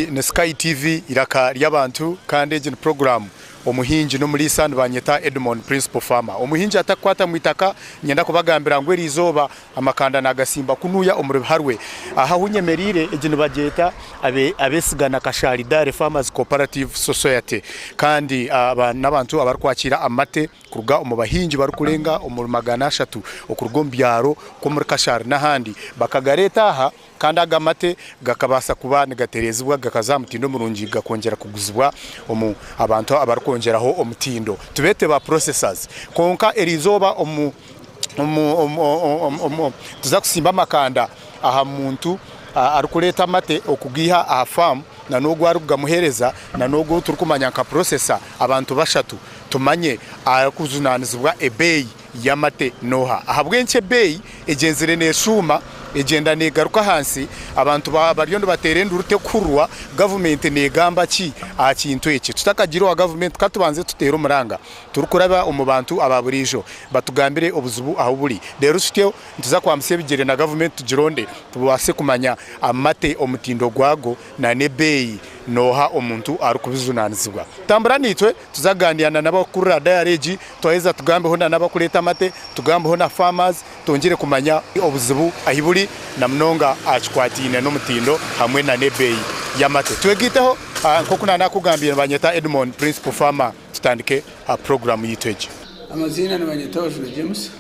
Ni Sky TV eiraka ry'abantu kandi egi ni puroguraamu Omuhingi n'Omuriisa nibanyeta Edmond Principal Farmer. Omuhingi atakukwata mu itaka niinyenda kubagambira ngu eriizooba amakanda nagasimba kunuya omuri Biharwe. Aha ahu nyemereire egi nibagyeta Abesigana Kashari Dairy Farmers Cooperative Society kandi aba n'abantu abarikwakiira amate kuruga omu bahingi barikurenga omuri 300 okuruga omu byaro nk'omuri Kashari n'ahandi bakagareeta aha. Kandi ago amate gakabaasa kuba nigatereezibwa gakaza aha mutindo murungi gakongyera kuguzibwa omu abantu abarikwongyeraho omutindo tubeete ba processors. Kwonka eriizooba omu omu tuza kusimba amakanda aha muntu arikureeta amate okugaiha aha faamu na n'ogwo arikugamuheereza na n'ogwo ou turikumanya nka processor, abantu bashatu tumanye arikujunaanizibwa ebeeyi y'amate n'oha? Ahabw'enki ebeeyi egyenzire neeshuuma, egyenda neegaruka ahansi, abantu bariyo nibateera enduru terikuhurirwa, gavumenti neegamba ki aha kintu eki? Tutakagiire owa gavumenti ka tubanze tuteere omuranga turikuraba omu bantu aba buriijo batugambire obuzibu ahu buri reero tutyo nituza kwambutsya ebigyere na gavumenti tugironde tubaase kumanya amate omutindo gwago n'ebeeyi n'oha omuntu arikubijunanizibwa. Tambura naitwe tuze kugaaniira na n'abakukurira dayari egi, twaheza tugambeho na n'abakureeta amate, tugambeho na farmers twongyere kumanya obuzibu ahi buri na munonga aha kikwataine n'omutindo hamwe na n'ebeeyi y'amate. Twegaiteho nk'oku naanakugambiire nibanyeta Edmond Principal Farmer tutandike puroguraamu yaitu egi. Amaziina nibanyeta Bajura James,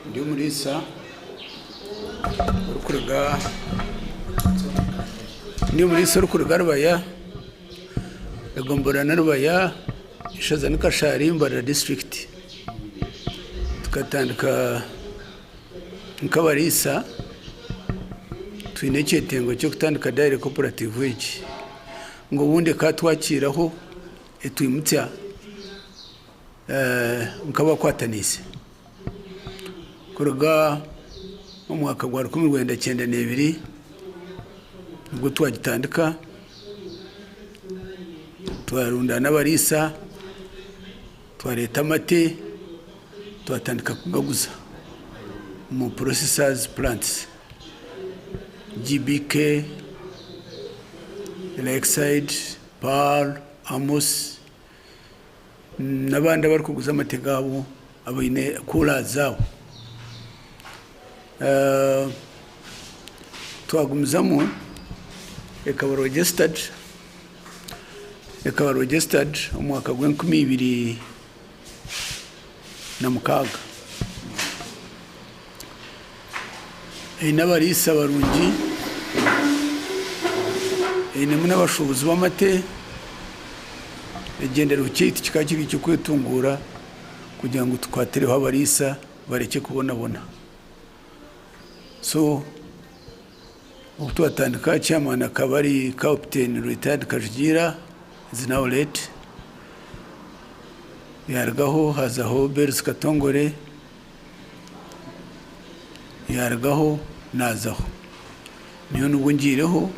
ndi omuriisa orikuruga ndi omuriisa orikuruga Rubaya, egomborora ni Rubaya, ishaza ni Kashari, Mbarara disiturikiti. Tukatandika nk'abariisa twine ekyetengo ky'okutandika dairy cooperative egi ngu obundi ekatwakiiraho etwimutsya nk'abakwataniise. Kuruga omu mwaka gwa 1992 nibwo twagitandika, twarundaana abariisa, twareeta amate, twatandika kugaguza omu processors plants, GBK, Lakeside, Pearl, Amos. N'abandi abarikuguza amate gaabo abaine coolers zaabo. Twagumizamu ekaba registered ekaba registered omu mwaka gw'enkumi ibiri na mukaaga. Eine abariisa barungi, einemu n'abashuubuzi b'amate. Ekigyendererwa kyaitu kikaba kiri eky'okwetunguura kugira ngu tukwatireho abariisa barekye kubonabona. So obu twatandika chairman akaba ari Captain retired Kajugiira is now late, yarugaho hazaho Berus Katongore. Yaarugaho naazaho. Nyowe nibwo ngiireho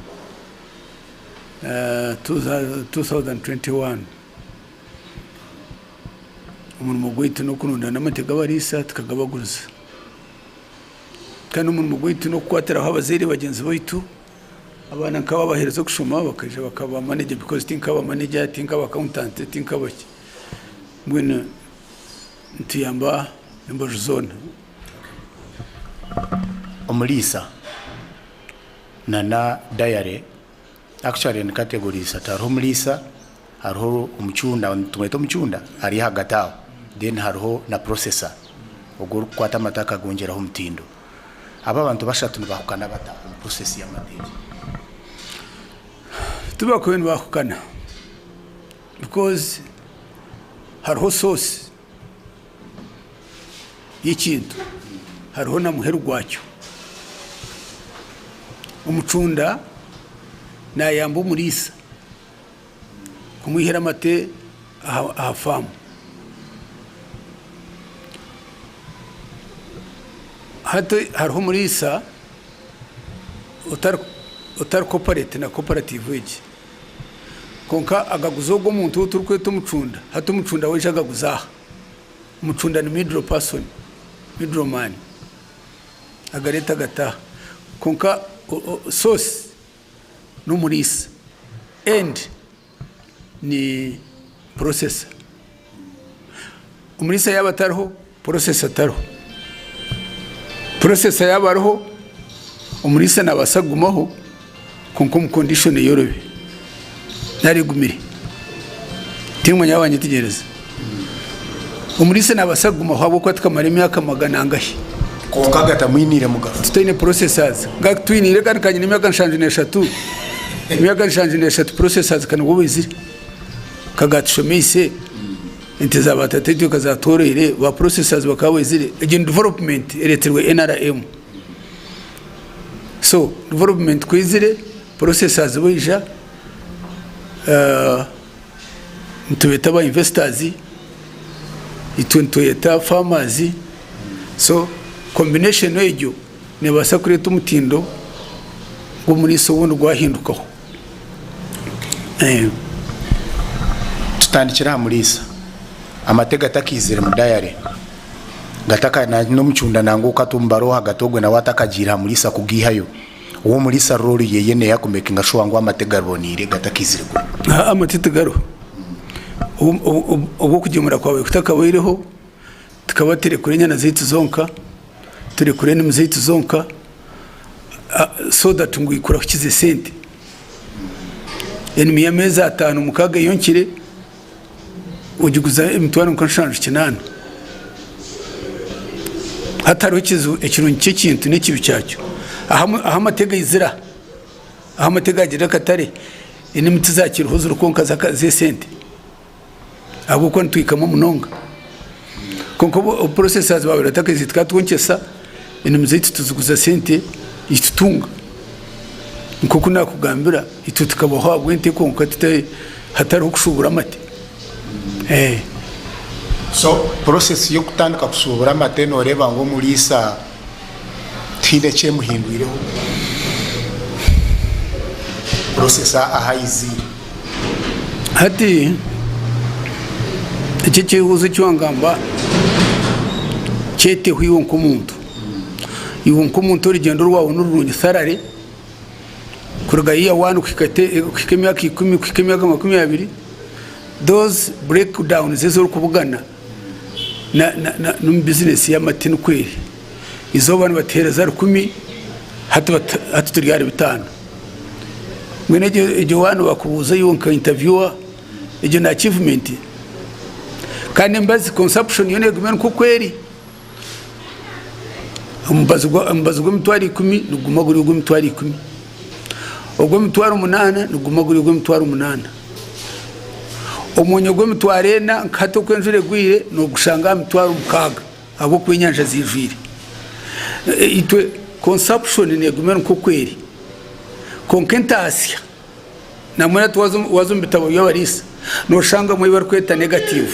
2021. Omurimo gwaitu n'okurundaana amate g'abariisa tukagabaguriza. Kandi omurimo gwaitu n'okukwatiraho abazaire bagyenzi baitu, abaana nk'ababaheereza okushoma bakaija bakaba manager because tinkaba manager, tinkaba accountant, tinkaba ki. Mbwenu Nituyamba embaju zoona. Omuriisa na na dairy actually ni category ishatu hariho omuriisa, hariho omucunda nitumweta omucunda ari ahagati aho then hariho na processor ogwo orikukwata amata akagongyeraho omutindo. Abo abantu bashatu nibahukana bata omu process y'amata egi? Tibakubaire nibahukana. Because hariho source y'ekintu hariho na muheru gwakyo. Omucunda nayamba omuriisa kumwihira amate aha faamu. Hati hariho omuriisa otari cooperate na cooperative egi. Kwonka agaguza ogwo omuntu ou turikweta omucunda, hati omucunda waija agaguza aha. Omucunda ni middle person, middle man, agareeta agata aha. Kwonka source n'omuriisa. end ni processor. Omuriisa yaaba atariho, processor tariho. Processor yaaba ariho, omuriisa nabaasa kugumaho kwonka omu condition eyorobi nari egumire. Timanya yaaba wanyetegyereza. Omuriisa nabaasa kugumaho ahabw'okuba tukamara emyaka magana angahi. Kwonka gatamwiniire mugasho. Tutaine processors. Gatwiniire kandi kanyine emyaka 73. Emyaka 73 processors ka nibwo bwizire. Ka gatushomeise. Ente za baatataitwe ka zaatworoire, ba processors bakaba baizire. Egyo ni development ereetirwe NRM. So development ku eizire, processors baija, nitubeeta aba investors, itwe nitweyeta farmers, so combination egyo nebaasa kureeta omutindo gw'omuriisa obundi gwahindukaho. Tutandikire aha muriisa. Amate gatakaizire mu dayare, gataka n'omucunda nangwa okatumba ahagati ogwe nawe atakagiire aha muriisa kugaihayo. Ou omuriisa role yeye neya ku makinga sure ngu amate gaboneire gatakaizire kubi. Haa amate tigariho. Obu okugyemura kwabaire kutakabaireho, tukaba turekura enyana zaitu zonka, turekura enimi zaitu zonka so that ngu kurahukize sente. Enimi y'ameezi ataano mukaaga eyonkire ogiguza emitwaro nka nshanju kinaana. Hati hariho ekizibu ekirungi ky'ekintu n'ekibi kyakyo. Ahu amate gaizira, ahu amate gagirira akatare, enimi tizakiriho ziri kwonka z'esente ahabw'okuba nitwikama munonga. Kwonka obu processors baabaire batakaizire tukaba twonkyesa enimi zaitu tuziguza sente itutunga. Nk'oku naakugambira itwe tukabaho ahabw'ente kwonka hatariho kushuubura amate. So process y'okutandika kushuubura amate noreeba ngu omuriisa tihaine eki emuhindwireho? Process ahu aiziire. Hati eki ekibuuzo eki wangamba kyeteho iwe nk'omuntu. Iwe nk'omuntu orugyendo rwawe nirurungi thoroughly kuruga year one kuhika emyaka ikumi kuhika emyaka 20. Those breakdowns ezi orikubugana n'omu bizinesi y'amate nikwo eri. Eizooba nibatuheereza rukumi, hati turi ahari bitaano. Mbwenu egyo waaba nibakubuuza iwe nka interviewer, egyo ni achievement? Kandi emibazi consumption yo neeguma eri nk'oku eri. Omubazi gw'emitwaro ikumi niguguma guri ogw'emitwaro ikumi, ogw'emitwaro munaana niguguma guri ogw'emitwaro munaana. Omwonyo gw'emitwaro ena nka hati oku enjura egwire nogushanga aha mitwaro mukaaga ahabw'okuba enyanja ziijwire. Itwe consumption neguma eri nk'oku eri kwonka entaasya Nambwenu hati waaza omu bitabo by'abariisa nooshangamu ebi barikweta negative.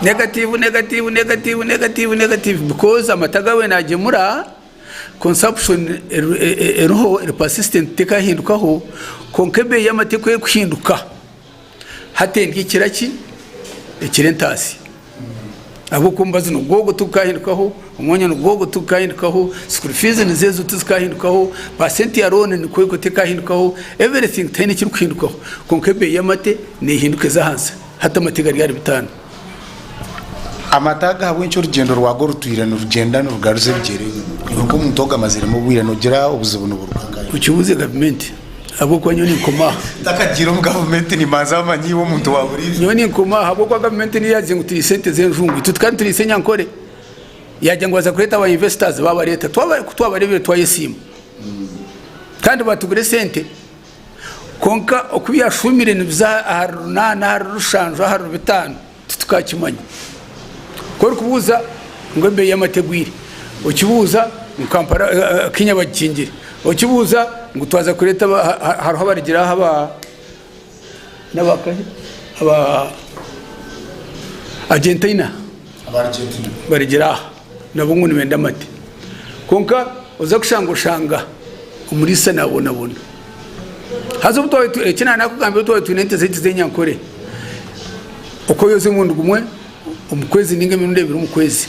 Negative, negative, negative, negative, negative because amata agu abaire naagyemura consumption eriho eri persistent tekahindukaho kwonka ebeeyi y'amata ku erikuhinduka hati endya ekira ki? Ekira entaasya. Ahabw'okuba omubazi nigwo ogwo tigukaahindukaho, omwonyo nigwo ogwo tigukaahindukaho, school fees nizo ezo tizikaahindukaho, percent ya loan nikwo ekwo tekaahindukaho, everything tihaine ekirikuhindukaho. Kwonka ebeeyi y'amate neehinduka eza ahansi. Hati amate gari ahari bitaano. Amate aga ahabw'enki orugyendo rwago rutwire nirugyenda nirugaruza ebigyere enyima? Iwe nk'omuntu ogamaziremu obwire noogira obuzibu niburuga nkahi? Okibuuze gavumenti ahabw'okuba nyowe ninkoma aha. Ntakagiire omu gavumenti nimbanza manya iwe omuntu wa buriijo. Nyowe ninkoma aha ahabw'okuba gavumenti niyo yaagira ngu turiise ente z'enjungu itwe tukaba nituriisa enyankore. Yaagira ngu baza kureeta aba investors baabareeta. Ku twabareebire twayesiima kandi baatugura esente. Kwonka oku byashuumire nibiza ahari runaana, ahari rushanju, ahari bitaano titukakimanya. Ku orikubuuza ngu ebeeyi y'amata egwire, okibuuza ngu Kampala Kenya bagikingire, okibuuza ngu twaza kureeta hariho abarugire aha aba n'abakahi aba Argentina barugire aha nabo ngu nibenda amate. Kwonka oza kushanga oshanga omuriisa nabonabona. Haza obu twaba eki naanakugambira obu twaba twine ente zaitu z'enyankore, okoyoza omurundi gumwe omu kwezi ninga emirundi ebiri omu kwezi.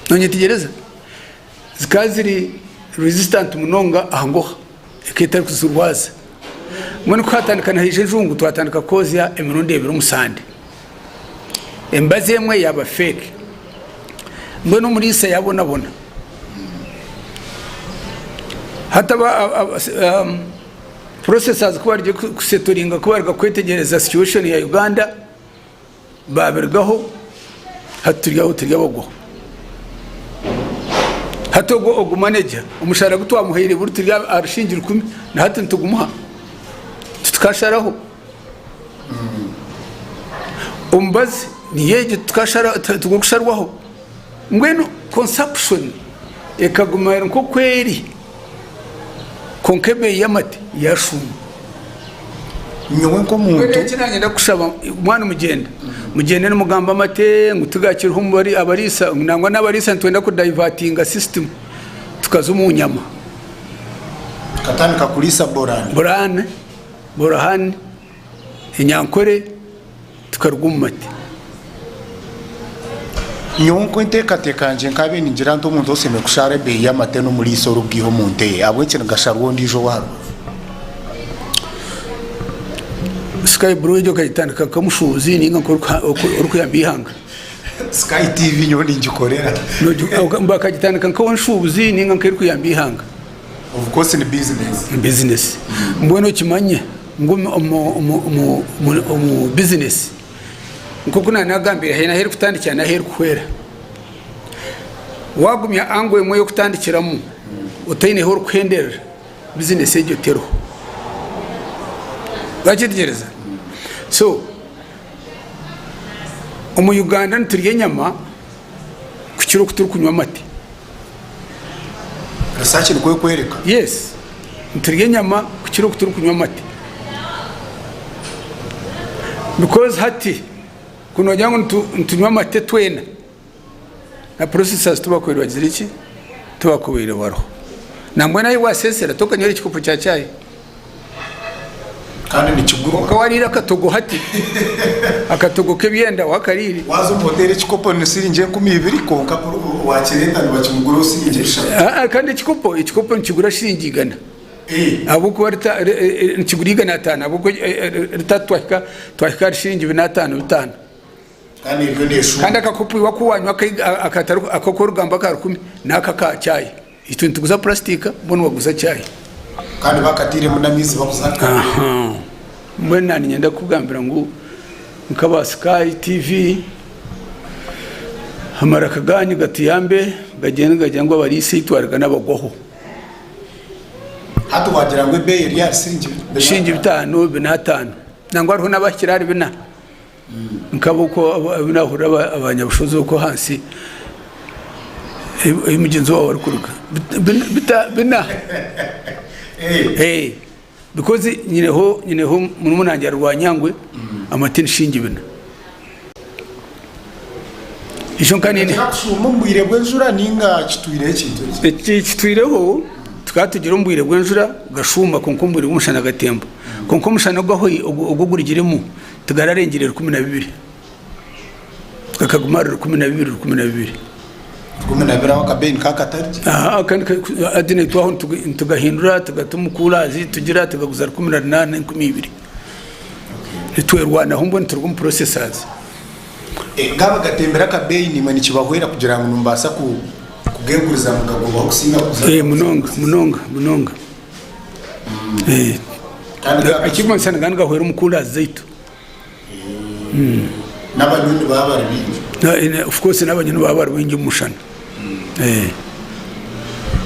Noonyetegyereza? Zikaba ziri resistant munonga aha ngoha, ekaba etarikuzirwaza. Mbwenu ku hatandika nihaija enjungu twatandika kwozya emirundi ebiri omu sande. Emibazi emwe yaaba fake. Mbwenu omuriisa yaabonabona. Hati aba processors ku barije kusetoringa ku bariga kwetegyereza situation ya Uganda babirugaho hati turi aho turi abagwaho. Hati ogwo ogu manager omushara gu twamuhaire buri turi aha rushingi rukumi na hati nitugumuha titukasharaho. Omubazi niyo egyo tigurikusharwaho. Mbwenu consumption ekaguma eri nk'oku eri kwonka ebeeyi y'amate yashuuma. Nyowe nk'omuntu. Mbwenu eki nanyenda kukushaba mwana mugyenda, mugyende nimugamba amate ngu tigakiriho omu abariisa nangwa n'abariisa nitwenda ku divertinga system tukaza omu nyama. Tukatandika kuriisa borani. Borani, borahani, enyankore. Tukaruga omu mate. Nyowe nk'enteekateeka yangye nkaabaire ningira nti omuntu oshemereire kushara ebeeyi y'amate n'omuriisa orikugaiha omu nte ye, ahabw'enki nigasharwa ondiijo ow'aha rubaju? Sky Blue egyo okagitandika nk'omushuubuzi nainga nk'orikuyamba eihanga? Sky TV nyowe ningikorera. Bakagitandika nk'ow'enshuubuzi nainga nk'erikuyamba eihanga? Of course ni business. Ni business. Mbwenu okimanye ngu omu business nkoku nanagambire haine ahu erikutandikira n'ahu erikuhwera. Wagumya angle emwe ey'okutandikiramu otaine ahu orikuhenderera, business egyo teriho. Wakyetegyereza? So omu Uganda niturya enyama kukira oku turikunywa amate. Research nikwo ekwereka. Yes, niturya enyama kukira oku turikunywa amate. Because hati ku nogira ngu nitunywa amate twena, na processors tibakubaire bagizire ki? Tibakubaire bariho. Nambwenu ahi wasesera tokanywire ekikopo kya chai. Kandi nikigurwa. Kwonka wariire akatogo hati, akatogo k'ebyenda wakariire. Waaza omu hoteeri ekikopo ni siringi 2000 kwonka wakireeta nibakimugura siringi 300. Aa kandi ekikopo, ekikopo nikigura shiringi igana. Ahabw'okuba nikigura 500 ahabw'okuba ritatu twahika twahika ahari shiringi bina ataano bitaano. Kandi eriyo neeshuuma. Kandi akakopo iwe aku wanywa akatari ak'orugamba aka rukumi n'aka aka chai. Itwe nituguza purasitika bo nibaguza chai. Kandi bakatairemu n'amaizi bakuza. Aha. Mbwenu naanye niinyenda kukugambira ngu nk'aba Sky TV, amaraka gaanyu gatuyambe gagyende nigagira ngu abariisa ei twariga n'abagwaho. Hati waagira ngu ebeeyi eri ahari siringi bina Siringi bitaano, bina ataano. Nangwa hariho n'abahikire ahari bina. Nkabo oku abu naahurira abanyabushozi okwo ahansi ei mugyenzi waawe arikuruga bina because nyineho nyineho murumuna wangye ari Rwanyangwe amate ni shiringi bina. Ekyo nka niine. Nikikira kushuuma omu bwire bw'enjura ninga kitwireho ekintu eki? Eki kitwireho tukaba tugira omu bwire bw'enjura gashuuma kwonka omu bwire bw'omushana gatemba. Kwonka omushana ogwahwaire ogu ogurugiremu Tigararengire 12, gakaguma ahari 12, 12. 12 aho akabeeyi nikaba katari gye? Aha, kandi hati naitwe aho nitugahindura tugata omu kuulaazi tugira tugaguza 18, 20. Nitwerwanaho mbwenu turuga omu processors. Gaaba gatembire akabeeyi naimwe nikibahwera kugira ngu nimubaasa kugeeguriza mugagobaho kusinga kuza. Munonga, munonga, munonga. Ekirikumanyisa nigaba nigahwera omu coolers zaitu. N'abanywi nibaba bari baingi. Of course n'abanywi nibaba bari baingi omu mushana.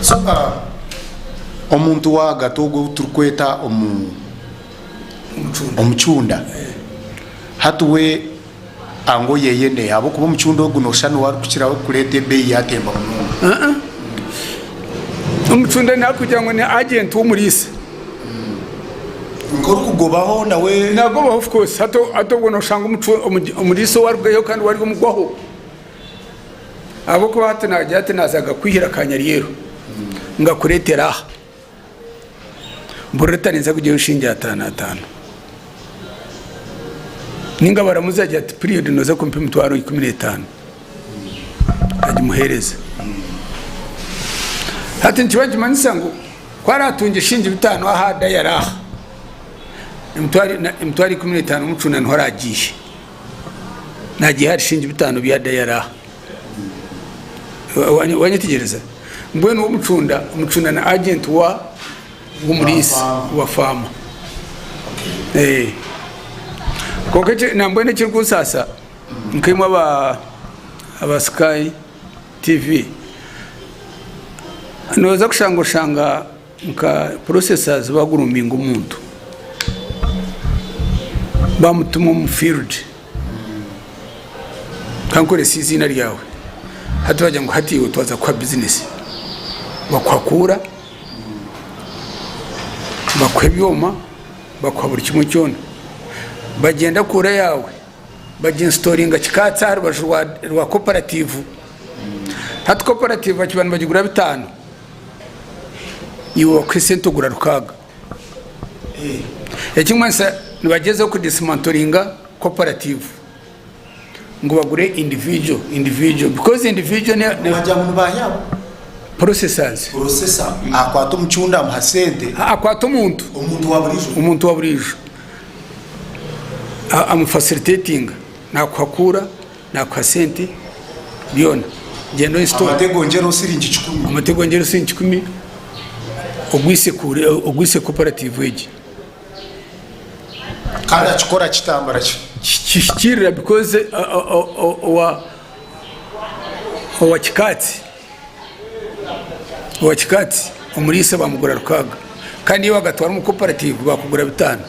So omuntu wahagati ogwo ou turikweta omucunda hati we ango yeye neeha ahabw'okuba omucunda ogu nooshusha niwe arikukiraho kureeta ebeeyi yaatemba munonga. Omucunda nakugira ngu ni agent w'omuriisa. Nk'orikugobaho nawe. Nagobaho of course hati obwo noshanga omuriisa owarugayo kandi we ari omugwaho ahabw'okuba hati nagira ati nazaga kwihira Kanyaryeru ngakuretere aha buri rita ninza kugiha enshingi ataano ataano ninga baramuza agira ati period noza kumpa emitwaro 15. Agimuheereza. Hati nikiba nikimanyisa ngu ku araatungye shilingi bitaano aha dayari aha, Emitwaro 15 omucunda niho araagiihe. Naagiiha ahari shiringi bitaano bya dayari aha. Wanyetegyereza? Mbwenu we omucunda, omucunda ni agent wa w'omuriisa wa faama. Kwonka eki nambwenu ekirikunsaasa nkaimwe aba aba Sky TV, nooza kushanga oshanga Nka processors baguruminga omuntu bamutuma omu field kankoresa eiziina ryawe hati bagira ngu hati iwe twaza kukuha bizinesi bakuha kuura bakuha ebyoma bakuha buri kimwe kyona bagyenda kuura yaawe baginsitoringa kikaatsi aha rubaju rwa cooperative hati cooperative bakiba nibagigura bitaano. Iwe bakuha esente ogura rukaaga. Ekirikumanyisa nibagyezaho kudisimantoringa cooperative ngu bagure individual individual because individual ni Wagira ngu nibaahi abo? processors. Processor akwata omucunda amuha sente. Akwata omuntu. Omuntu wa buriijo. Omuntu wa buriijo amufasilitatinga nakuha kuura. Nakuha sente byona gyenda oinstore. Amate gongyere osiringi kikumi. Amate gongyere osiringi kikumi ogwise kure ogwise cooperative egi. Kandi akikora kitambura ki? Kihikirira because owa owa kikaatsi owa kikaatsi omuriisa bamugura rukaaga kandi iwe wagatwara omu cooperative bakugura bitaano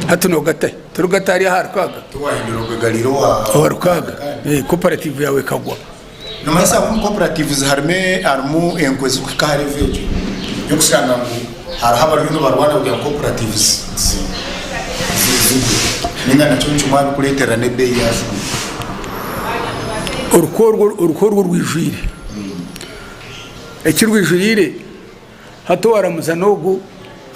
hati nogatahi? Torigata hariya aha rukaaga? Tiwahindura ogagariire owa Owa rukaaga eh, cooperative yaawe ekagwa. Nomanyisa ngu omu cooperatives harimu harimu enkwe zirikuhika aha level egyo y'okushanga ngu hariho abariyo nibarwana kugira ngu cooperatives zi zigwe ninga nakyo nikimwe aha birikureeterera n'ebeeyi yaashuuma. Oruko orwo oruko orwo rwijwire. Eki rwijwiriire Hati owaramuza n'ogu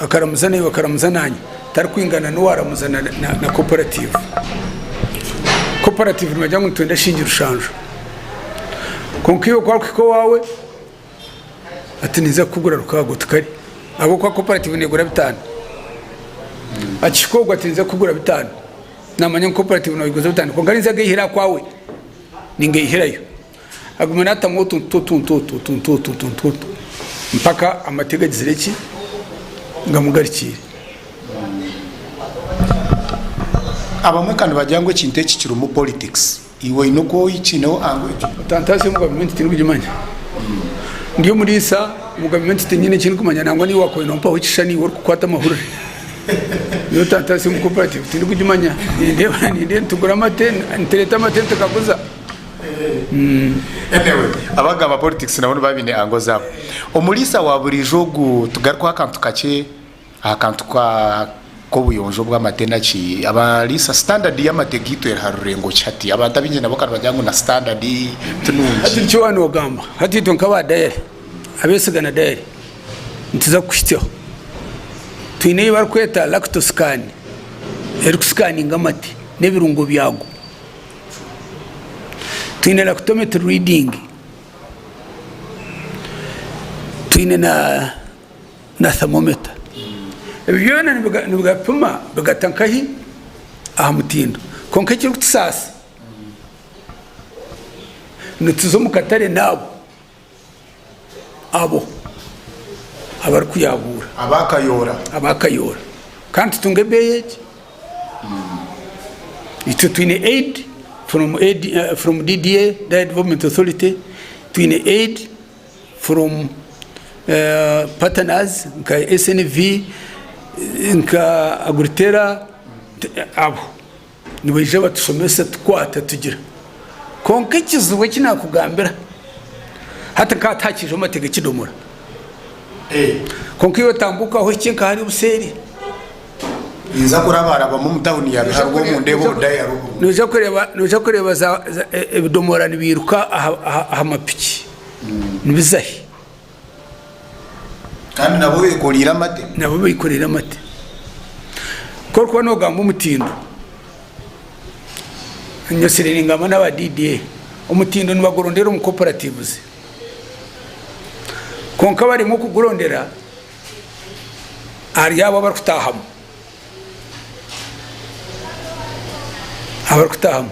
akaramuza naiwe akaramuza nanye tarikwingana n'owaramuza na cooperative. Cooperative nibagira ngu nitwenda shilingi rushanju kwonka iwe ku arikuhika owaawe ati ninza kukugura rukaaga oti kare ahabw'okuba cooperative negura bitaano. Akihika ogwo ati ninza kukugura bitaano namanya ngu cooperative noyiguza bitaano kwonka ninza kugeihira aha kwawe ningeihirayo. Aguma naatamu otuntu otuntu otu otuntu otu otuntu otu mpaka amate gagizire ki? Gamugarikiire. Abamwe ka nibagira ngu ekintu eki kirimu politics. Iwe oine oku okiineho angle egyo? Otantaasya omu gavumenti tindikugimanya. Ndi omuriisa omu gavumenti tinyine eki ndikumanya nangwa naiwe wakubaire nompaho ekishushani iwe orikukwata amahurire. Nyowe otantaasya omu cooperative tindikugimanya. Nindeeba nindeeba nitugura amate, nitureeta amate tukaguza. Anyway, abagamba politics nabo nibaba baine angle zaabo. Omuriisa wa buriijo ogu tugarukeho akantu kakye aha kantu ka k'obuyonjo bw'amate naki. Abariisa standard y'amate gaitu eri ha rurengo ki hati? Abantu abaingi nabo ka nibagira ngu na standard ti nungi. Hati nikyo waaba noogamba. Hati itwe nk'aba dairy, abeesigana dairy, nituza kukuhitsyaho. Twine ei barikweta lactoscan, erikusikaninga amate n'ebirungo byago. Twine lactometry reading, twine na na thermometer. Ebi byona nibigapima bigata nkahi? Aha mutindo. Kwonka ekirikutusaasa nituza omu katare n'abo abo abarikuyabuura. Abakayoora. Abakayoora. Kandi tutunga ebeeyi egi. Itwe twine aid from aid from DDA, Dairy Development Authority, twine aid from partners nka SNV, nka Agriterra, abo nibaija batushomesa tukwata tugira. Kwonka ekizibu eki nakugambira hati nka hati hakiijaho amate g'ekidomora. Kwonka iwe tambuka ohikye nka hariya obuseeri. Ninza kurabarabamu omu tawuni ya Biharwa omu ndeebe obudayare oburungi. Noija kureeba noija kureeba za za ebidomora nibiiruka aha aha aha mapiki nibiza hi? Kandi nabo bekoreire amate. Nabo bekoreire amate. Ku orikuba nogamba omutindo, nyosire ningamba n'aba DDA, omutindo nibagurondera omu cooperatives. Kwonka baremwa okugurondera ahari abo abarikutaahamu. Abarikutaahamu.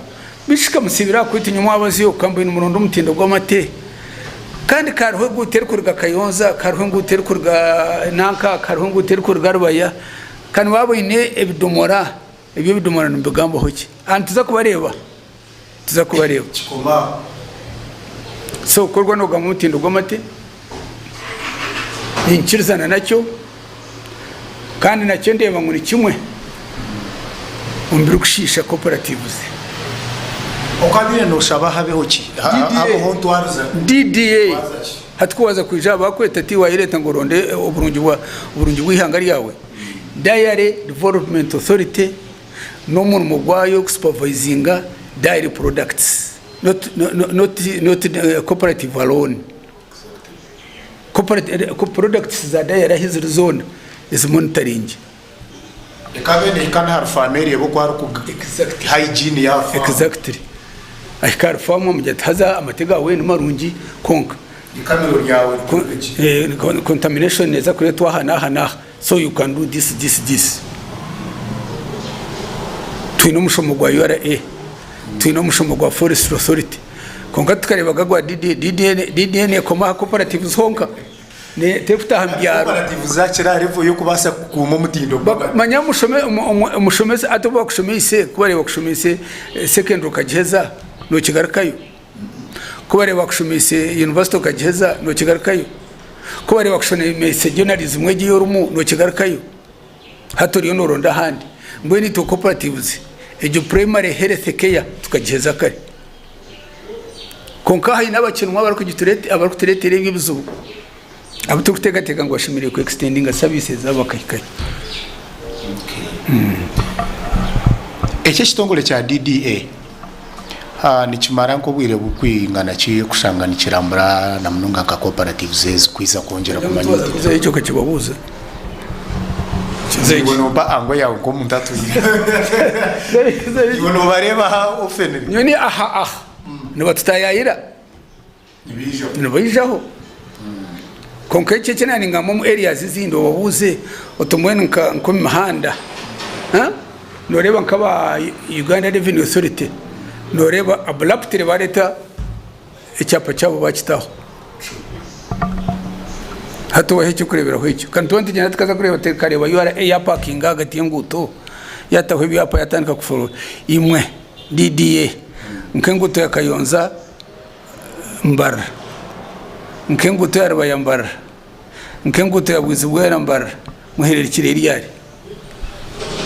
Bishika musiibire aha kwita inywe mwabaziyo ka mbwenu muronde omutindo gw'amate. Kandi kariho enguuto erikuruga Kayonza, kariho enguuto erikuruga nanka, kariho enguuto erikuruga Rubaya. Kandi waaba oine ebidomora, ebyo ebidomora nimubigambaho ki? Aha nituza kubareeba, nituza kubareeba. So ku orikuba noogamba omutindo gw'amate, ninkirizana nakyo. Kandi nakyo ndeeba ngu ni kimwe omu birikushiisha cooperatives. Okabaire noshaba habeho ki? Habeho ntwariza DDA hati ku waaza kwija aha baakweta ti waayereeta ngu oronde oburungi bwa oburungi bw'eihanga ryawe. Dairy Development Authority n'omurimo gwayo kusupervisinga dairy products not not not cooperative alone. Products za dairy ahi ziri zoona ezi monitoring. Ekaba nehika n'ahari faamu ereeba oku arikuga hygiene y'aha faamu. Exactly. Ahika ahari faamu amugira ati haza amate gaawe ni marungi kwonka Ikamiro ryawe rikore gye. Contamination neeza kureetwa aha n'aha n'aha so you can do this this this. Twine omushomo gwa URA, twine omushomo gwa Forestry Authority. Kwonka tukareeba gwa DDA nekoma aha cooperatives honka terikutaaha mu byaro. Cooperatives zakira aha level y'okubaasa kukuuma omutindo gw'amata. Manya omushomesa hati obu bakushomeise ku bariba bakushomeise secondary okagiheza nokigarukayo, ku bariba bakushomeise university okagiheza nokigarukayo, ku bariba bakushomeise journalism egi ei orimu nokigarukayo. Hati oriyo noronda ahandi. Mbwenu itwe cooperatives egyo primary health care tukagiheza kare. Kwonka haine abakinwa abarikutureetera ebyo ebizibu abu turikuteekateeka ngu bashemereire ku extendinga services zaabo bakahikayo. Eki ekitongore kya DDA nikimara nk'obwire burikwingana ki kushanga nikirambura na munonga nka cooperatives ezi kwija kwongyera kumanya Twaza kuzayo ekyo okakibabuuza. Iwe nompa angle yaawe nk'omuntu atwire. Iwe nobareeba aha often. Nyowe ni aha aha nibatutayaayira nibaijaho kwonka ekyo eki naaningamba omu areas ezindi obabuuze oti mbwenu nk'omu mihanda nooreeba nk'aba Uganda Revenue Authority nooreeba abruptly baareeta ekyapa kyabo baakitaho. Hati waha eky'okureeberaho ekyo. Kandi twaba nitugyenda tukaza kureeba tukareeba URA yaapakinga ahagati y'enguuto yaataho ebyapa yaatandika kufurura. Imwe DDA nk'enguuto ya Kayonza Mbarara, nk'enguuto ya Rubaya Mbarara, nk'enguuto ya Bwizibwera Mbarara, muhererukire ryari?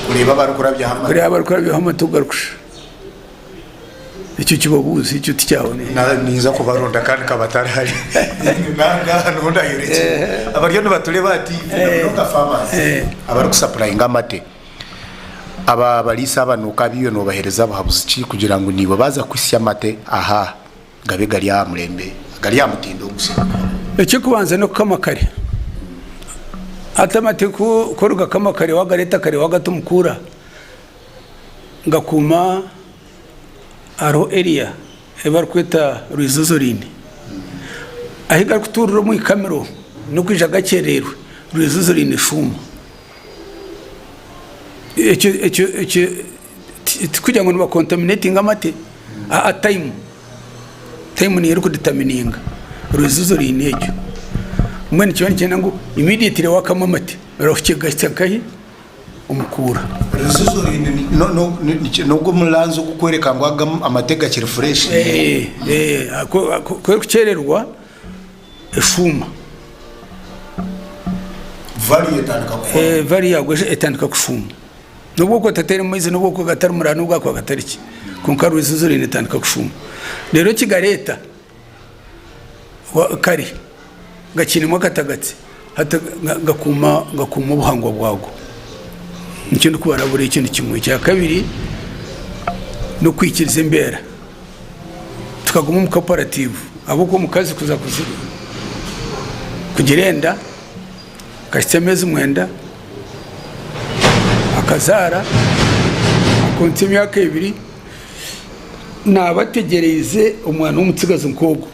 Kureeba abarikurabyaho amatu. Kureeba abarikurabyaho amatu garikushusha. Ekyo kibabuuze, ekyo tikyaboneye. Ninza kubaronda kandi nkaba ntari hare. Nangaha niho ndayorekyera. Abariyo nibatureeba aha TV na munonga farmers abarikusapurayinga amate. Aba abariisa abanuuka abaiwe noobaheereza buhabuzi ki kugira ngu naiwe baaza kuhitsya amate aha gabe gari aha murembe, gari aha mutindo ogushemereire kuba? Eky'okubanza n'okukama kare. Hati amate ku orikugakama kare wagareeta kare wagata omu kuura, gakuuma hariho area ei barikweta Rwizozorini. Ahu garikutuurira omu ikamiro n'okwija gakyereirwe, Rwizozorini eshuuma. Ekyo ekyo ekyo tikugira ngu nibakontaminatinga amate, aa tayimu, tayimu niyo erikuditamininga Rwizozorini egyo. Mbwenu nikiba nikyenda ngu immediately waakama amate orahukye kugahitsya nkahi? Omukuura. N'ogwo omuranzi ogurikworeka ngu aga amate gakiri fureshi. Ku erikukyererwa eshuuma. Value etandika kuhwaho. Value yaago etandika kushuuma. N'obu okuba otateiremu maizi, n'obu okuba gatari murara, n'obu gakuba gatari ki, kwonka rwizozorini etandika kushuuma. Reero kigareeta. Kare gakiinemu akatagatsi hati gakuuma obuhangwa bwago. Nikyo ndikubarabura ekyo ni kimwe. Ekyakabiri n'okwikiriza embeera tukaguma omu cooperative ahabw'okuba omukazi kuza kugira enda akahitsya ameezi mwenda akazaara akontsya emyaka ebiri. Naaba ategyereize omwana w'omutsigazi nk'ogwo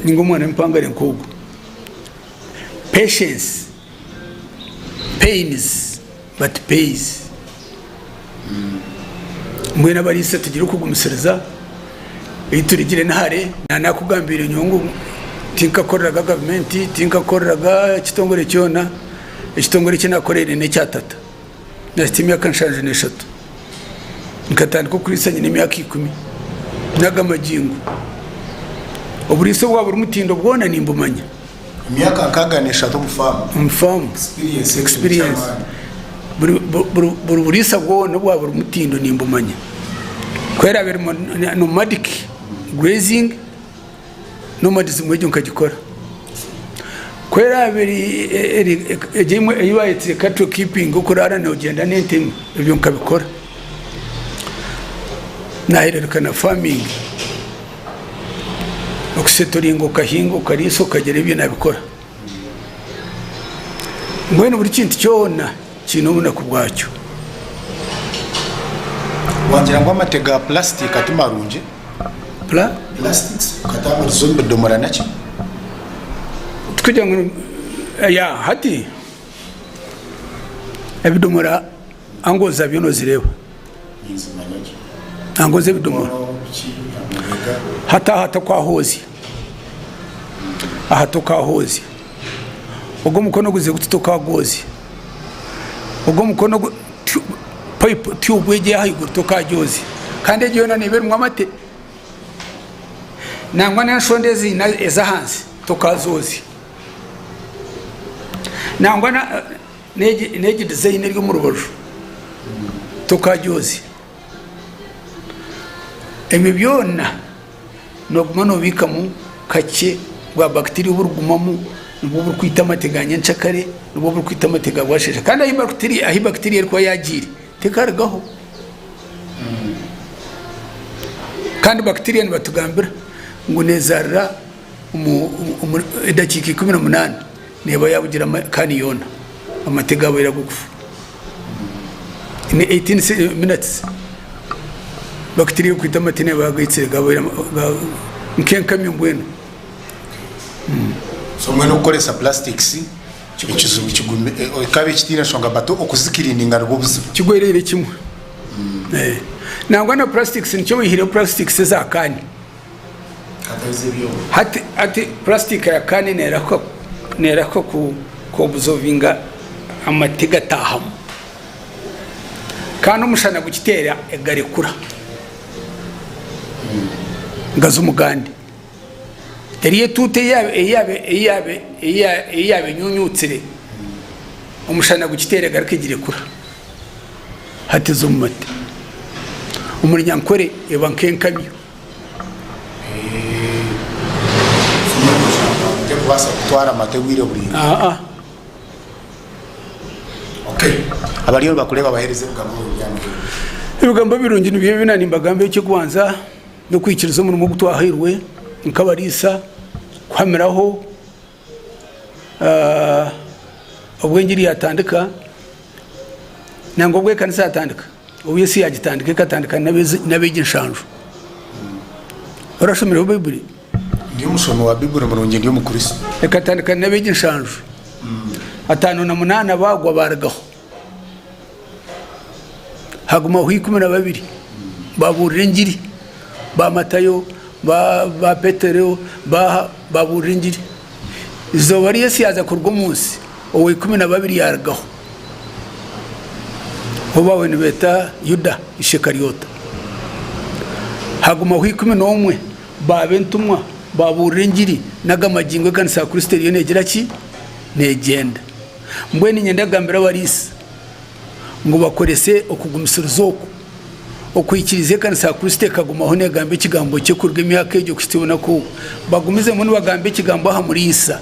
ninga omwana w'empangare nk'ogwo. Patience pains but pays. Mbwenu abariisa tugire okugumisiriza, ei turigire ni hare. Nakugambiire nyowe ngu tinkakoreraga gavumenti, tinkakoreraga ekitongore kyona, ekitongore eki nakoreire n'ekya tata. Nahitsya emyaka 73. Nkatandika okuriisa nyine emyaka ikumi. Naga magingo. Oburiisa obwa buri mutindo bwona nimbumanya. Emyaka 63 omu faamu. Omu faamu. Experience. Buri buriisa bwona obwa buri mutindo nimbumanya. Ku eraabe eri nomadic grazing, nomadism egyo nkagikora. Ku eraabe eri egyo emwe ei bayetsire cattle keeping okuraara nogyenda n'ente emwe, ebyo nkabikora. Nahereruka na farming. Okusetoringa okahinga okariisa okagira ebyo nabikora. Mbwenu buri kintu kyona kiine obunaku bwakyo. Wagira ngu amate ga pulasitika ti marungi? Pula? Plastics okatamburiza omu bidomora naki? Tikugira ngu ya hati ebidomora ango zabyo nozireeba. Ninzimanya gye. Ango z'ebidomora. Hati aha tokahozya. Aha tokahozya. Ogu omukono guze guti tokagwozya. Ogu omukono pipe tube egi eyahaiguru tokagyozya. Kandi egi yoona neeba erimu amate. Nangwa n'enshonda ezi ez'ahansi tokazozya. Nangwa n'egi design eri omu rubaju tokagyozya. Ebyo byona nooguma noobiikamu kakye bwa bacteria oburigumamu nibwo burikwita amate ga nyenkyakare, nibwo burikwita amate ga bwasheesha. Kandi ahu bacteria erikuba yaagiire tekarugaho. Kandi bacteria nibatugambira ngu neezaarira omu edakiika 18 neeba yaabugira kaani yoona, amate gaabaire ag'okufa. In 18 minutes bacteria erikwita amate neeba yaagaitsire gaabaire nk'enkamyo mbwenu. So mbwenu okukoresa plastics ekizibu kigumi kikaaba ekitaine nshonga but okuzikiriininga nibwo buzibu. Kigwereire kimwe. Nangwa na plastics nikyo baihireho plastics eza kaani. Hati hati plastic ya kaani nerahuka nerahuka ku ku observinga amate gataahamu. Kandi omushana gukiteera egarekura gaza omu gandi. Eriyo etuuta ei yaaba enyunyutsire, omushana gukiteera egaruka egirekura. Hati eza omu mate. Omuri nyankore eba nk'enkamyo. Terikubaasa kutwara amate obwire buraingwa. Aa. Okay. Abariyo nibakureeba baheereze ebigambo birungi aha muheru. Ebigambo birungi nibyo ebi naanimbagamba eky'okubanza n'okwikiriza omurimo ogu twahairwe nk'abariisa kuhamiraho obu engiri yaatandika nangwa obu ekanisa yaatandika. Obu Yesu yaagitandika ekatandika n'abeegi nshanju. Orashomireho Baibuli? Ndi omushomi wa Baibuli murungi, ndi Omukristo. Ekatandika n'abeegi nshanju. 58 baagwa baarugaho. Hagumaho 12 baabuurira engiri. Ba Matayo, ba Petero, baabuurira engiri. Eizooba ri Yesu yaaza kuruga omu nsi, owa 12 yaarugaho. Ou baabaire nibeeta Yuda Ishe-Kariota. Hagumaho 11 baaba entumwa, baabuurira engiri, n'aga magingo ekanisa ya Kristo eriyo neegira ki? Neegyenda. Mbwenu niinyenda kugambira abariisa ngu bakorese okugumisiriza oku, okwikiriza ekanisa ya Kristo ekagumaho neegamba ekigambo kye kuruga emyaka egyo kuhitsya obunaku obu. Bagumizemu nibagamba ekigambo aha muriisa.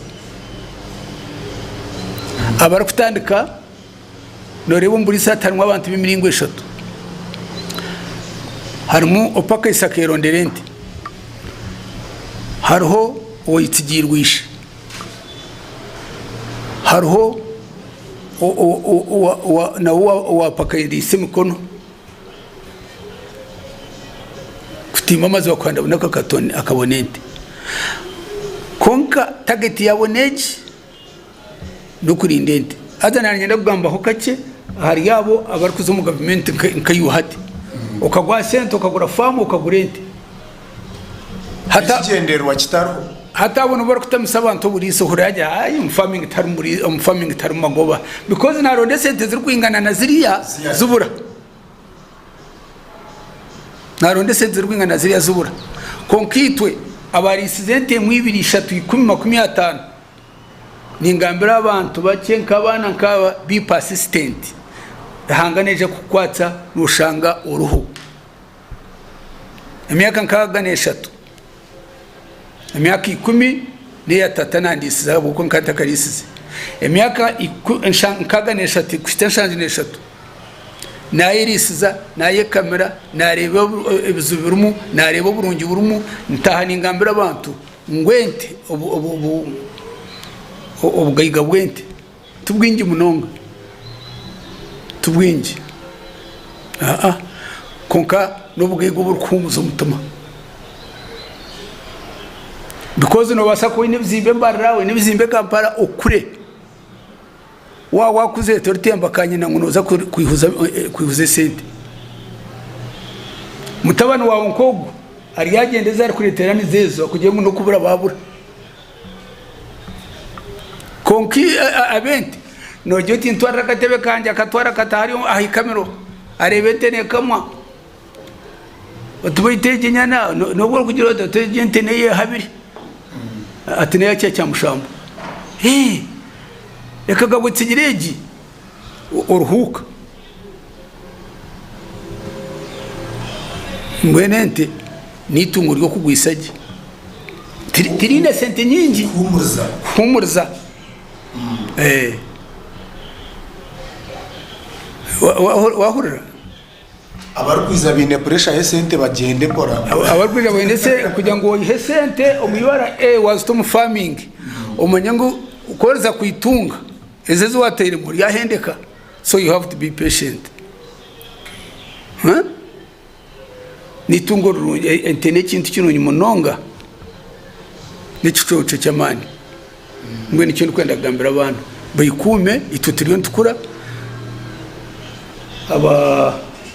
Abarikutandika, nooreeba omu buriisa hati harimu abantu b'emiringo eshatu. Harimu opakaisa akeerondera ente, hariho owayitsigiirwe ishe, hariho nawe owapakairiise emikono kutiima amaziba kuhanda bunaku akabona ente. Kwonka tageti yaabo n'egi, n'okurinda ente. Haza naanye niinyenda kugambaho kakye ahari abo abarikuza omu gavumenti nka iwe hati. Okaguha sente okagura faamu okagura ente. Ekigyendererwa kitariho. Hati abo nibo barikutamisa abantu oburiisa ohurira agira ayi omu farming tiharimu omu farming tiharimu magoba because naronda esente zirikwingana na ziriya zibura. Naronda esente zirikwingana na ziriya zibura. Kwonka itwe abariisize ente emwe ibiri ishatu ikumi 50 Ningambira abantu bakye nk'abaana nk'aba, be persistent. Ruhanga naija kukukwatsa noshanga oriho. Emyaka nkaaga n'eshatu, emyaka ikumi n'eya tata nandiisize ahabw'okuba nkaba ntakariisize. Emyaka nkaaga n'eshatu kuhitsya nshanju n'eshatu nayeriisiza, nayekamira, nareeba ebizibu birimu, nareeba oburungi burimu, ntaaha ningambira abantu. Ngu ente, obugaiga bw'ente ti bwingi munonga, ti bwingi aa kwonka n'obugaiga oburikuhuumuza omutima because noobaasa kuba oine ebizimbe Mbarara, oine ebizimbe Kampala okure, waaba waakuzire toritemba kanyina ngu nooza kwihuza esente. Mutabani waawe nk'ogwo aryagyenda ezi arikureetera nizo ezo akugira ngu n'okubura baabura. Kwonka ab'ente noogira oti ntwarira akatebe kangye akatwara akata hariya aha ikamiro areeba ente neekamwa oti beitu egi enyana nobu orikugira oti oti egi ente n'eyehabire ati n'eya Kyakyamushambo. Reka gabwe tsigire egi oruhuuka. Mbwenu ente n'eitungo ry'okugwisa gye. Tiriine sente nyingi. Kuhuumuriza. Waahurira? Abarikwija baine puresha y'esente bagyende mpora mpora. Abarikwija baine esente kugira ngu oihe esente omu URA waazita omu famingi omanye ngu ku oriza kwitunga ezo ezi waatairemu oryahendeka so you have to be patient. N'eitungo rirungi ente n'ekintu kirungi munonga n'ekicoco ky'amaani. Mbwenu nikyo ndikwenda kugambira abaana baikuume itwe turiyo nitukura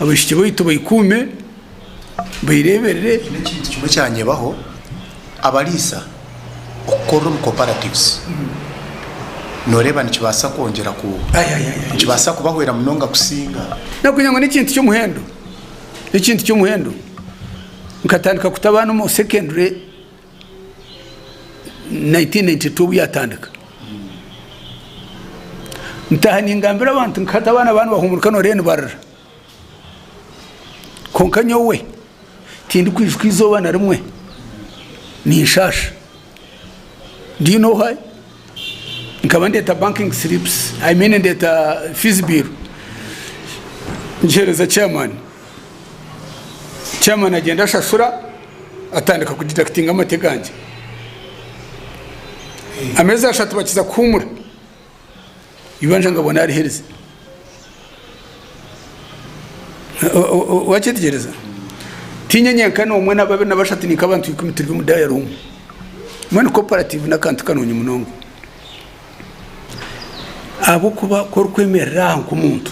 abaishiki baitu baikuume baireeberere. N'ekintu kimwe ekyanyebaho abariisa okukorera omu cooperatives noreeba nikibaasa kwongyera ku nikibaasa kubahwera munonga kusinga. Nakugira ngu n'ekintu ky'omuhendo n'ekintu ky'omuhendo nkatandika kuta abaana omu secondary. 1992 obu yatandika ntaaha ningambira abantu nka hati abaana baba nibahumuruka noreeba nibarira kwonka nyowe tindikwijuka eizooba na rimwe ninshaasha do you know why nkaba ndeeta banking slips I mean ndeeta fees bill ngiheereza chairman, chairman agyenda ashashura. Atandika kudidakitinga amate gangye. Ameezi ashatu bakiza kuhuumura, eibanja ngabona ariheereza. Wakyetegyereza? Tiinye nyenka n'omwe na babiri na bashatu ni nk'abantu ikumi turi omu diary omwe. Mbwenu cooperative n'akantu karungi munonga. Ahabw'okuba ku orikwemerera aha nk'omuntu,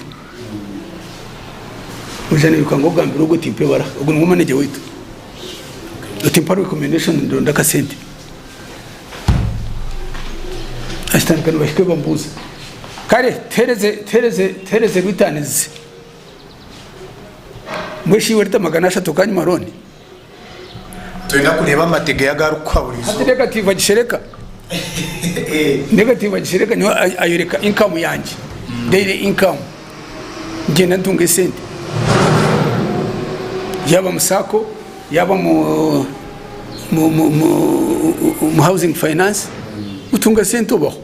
oija noiruka ngu ogambire ogwo oti mpa ebaraha, ogwo niwe manager waitu, oti mpa recommendation ndonde akasente. Akitandika nibahika nibamubuuza, kare tuheereze tuheereze tuheereze returns, mbwenu shi iwe rita 300 okanyima loan? Twenda kureeba amatega agu arikukuha buri Hati izooba. negative agishereka. Negative agishereka nyowe ayoreka income yangye. Daily income. Ngyenda ntunga esente. Yaaba mu sacco, yaaba mu mu mu mu housing finance, otunga sente obaho.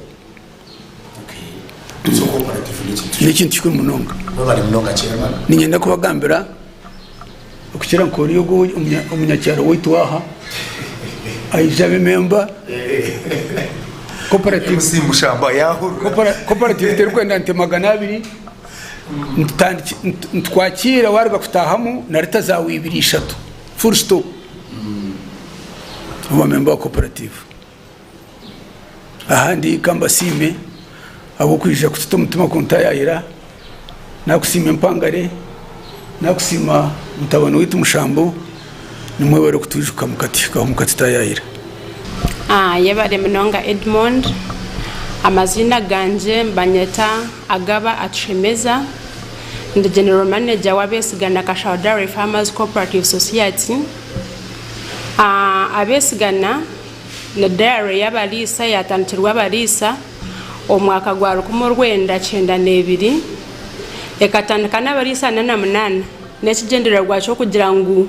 So cooperative n'ekintu N'ekintu kikuru munonga. Webare munonga chairman. Niinyenda kubagambira okukira nk'ori ogu omunyakyaro waitu aha aija abe memba cooperative. MC Mushamba yahurira. Cooperative terikwenda nte 200 nitwakiira waruga kutahamu na rita zaawe ibiri ishatu full stop oba memba wa cooperative. Ahandi ka mbasiime ahabw'okwija kututa omutima kuntaayaayira. Naakusiima empangare, naakusiima. Mutabani waitu Mushambo nimwebare kutwijuka mukatuhikaho mukatutayaayira. Yebare munonga Edmond. Amaziina gangye nibanyeta Agaba Atushemeza. Ndi General Manager w'Abesigana Kashaho Dairy Farmers Cooperative Society. Abesigana ni dairy y'abariisa eyatandikirwe abariisa omu mwaka gwa 1992. Ekatandika n'abariisa 48 n'ekigyendererwa ky'okugira ngu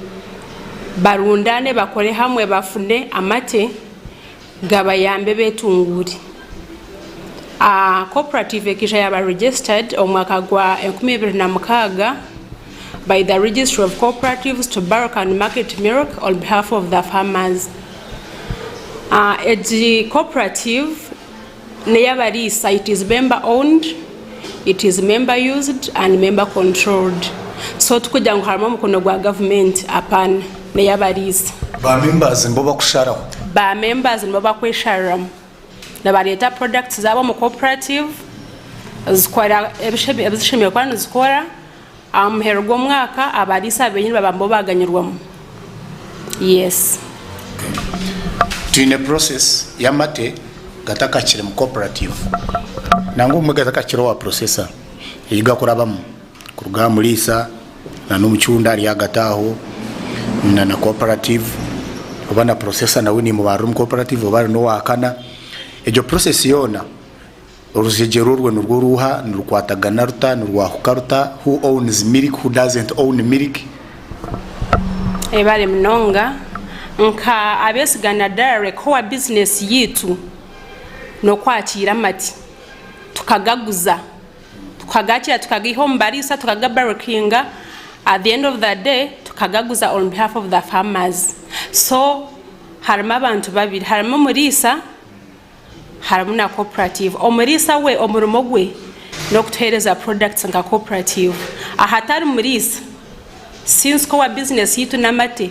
barundaane bakore hamwe bafune amate gabayambe betunguure. Cooperative ekaija yaaba registered omu mwaka gwa 2006 by the Registry of Cooperatives to bulk and market milk on behalf of the farmers. Egi cooperative n'ey'abariisa, it is member owned, it is member used and member controlled. So tikugira ngu harimu omukono gwa gavumenti, apana, n'ey'abariisa. Ba members nibo bakusharaho? Ba members nibo bakweshariramu. Nibareeta products zaabo omu cooperative, zikora ebi zishemereire kuba nizikora, aha muheru gw'omwaka abariisa benyini baba nibo baganyirwamu. Yes. Twine process y'amate gatakakire mu cooperative nangwa obumwe gatakakire owa processor ei gakurabamu kuruga aha muriisa na n'omucunda ari ahagati aho na na cooperative oba na processor nawe nimubarira omu cooperative oba ari n'owakana egyo process yoona Orujegyere orwo nirwo ruuha? Nirukwatagana ruta? Nirwahuka ruta? Who owns milk? Who doesn't own milk? Ebare munonga. Nka Abesigana Dairy core business yaitu n'okwakiira amate tukagaguza, tukagakiira tukagaiha omu bariisa tukagabarukinga at the end of the day tukagaguza on behalf of the farmers. So harimu abantu babiri, harimu omuriisa Harimu na cooperative. Omuriisa we omurimo gwe n'okutuheereza products nka cooperative. Ahatari muriisa, since core business yaitu n'amate,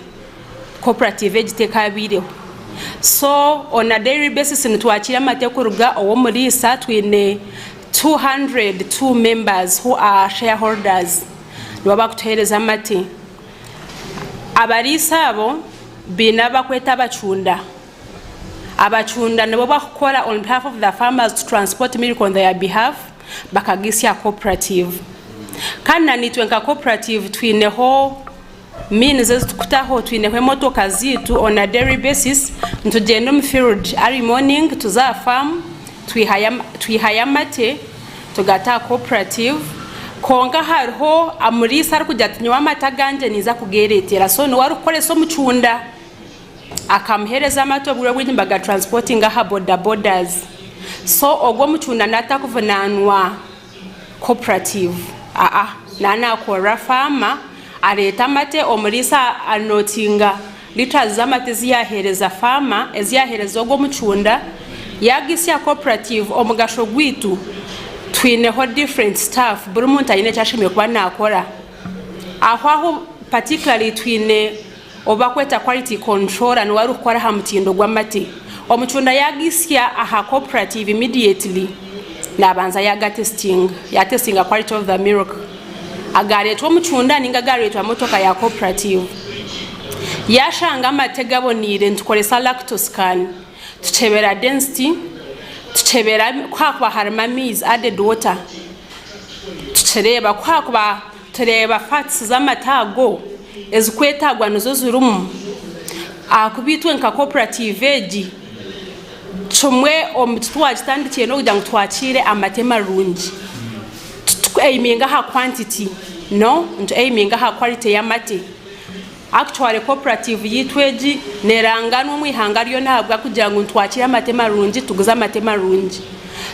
cooperative egi tekaabaireho. So on a daily basis nitwakiira amate kuruga ow'omuriisa, twine 202 members who are shareholders nibo bakutuheereza amate. Abariisa abo baine abu bakweta abacunda. Abacunda nibo bakukora on behalf of the farmers to transport milk on their behalf bakagisya cooperative. Kandi na nitwe nka cooperative twineho means ezitukutaho, twineho emotoka zitu on a daily basis nitugyenda omu field early morning tuza aha farm twihayo amate tugata aha cooperative kwonka hariho omuriisa arikugira ati nyowe amate agangye ninza kugeretera so niwe arikukoresa omucunda. Akamuhereza amate obwire obwingi nibaga transportinga aha boda bodas so ogwo omucunda natakuvunanwa cooperative aa naba nakorera farmer areta amate omuriisa anotinga litres zamate eziyahereza farmer eziyahereza ogwo omucunda yagisya cooperative omugasho gwaitu twineho different staff buri muntu aine eki ashemereire kuba nakora aho aho particularly twine Ou barikweta quality controller niwe arikukora aha mutindo gw'amate. Omucunda yagisya aha cooperative immediately nabanza yagatesitinga, yatesitinga quality of the milk. Agaretwa omucunda ninga agaretwa motoka ya cooperative. Yashanga amate gaboniire nitukoresa lactoscan tukyebera density, tukyebera ku hakuba harimu amaizi, added water, tukireeba ku hakuba Tureeba fats z'amata ago ezikwetagwa nizo zirimu ahakuba itwe nka cooperative egi kimwe omu kitwagitandikiire n'okugira ngu twakiire amate marungi. Tituku aiminga aha quantity no, nitu aiminga aha quality y'amate. Actually cooperative yaitu egi neranganwa omu ihanga ryona ahabw'okugira ngu nitwakiira amate marungi, tuguza amate marungi.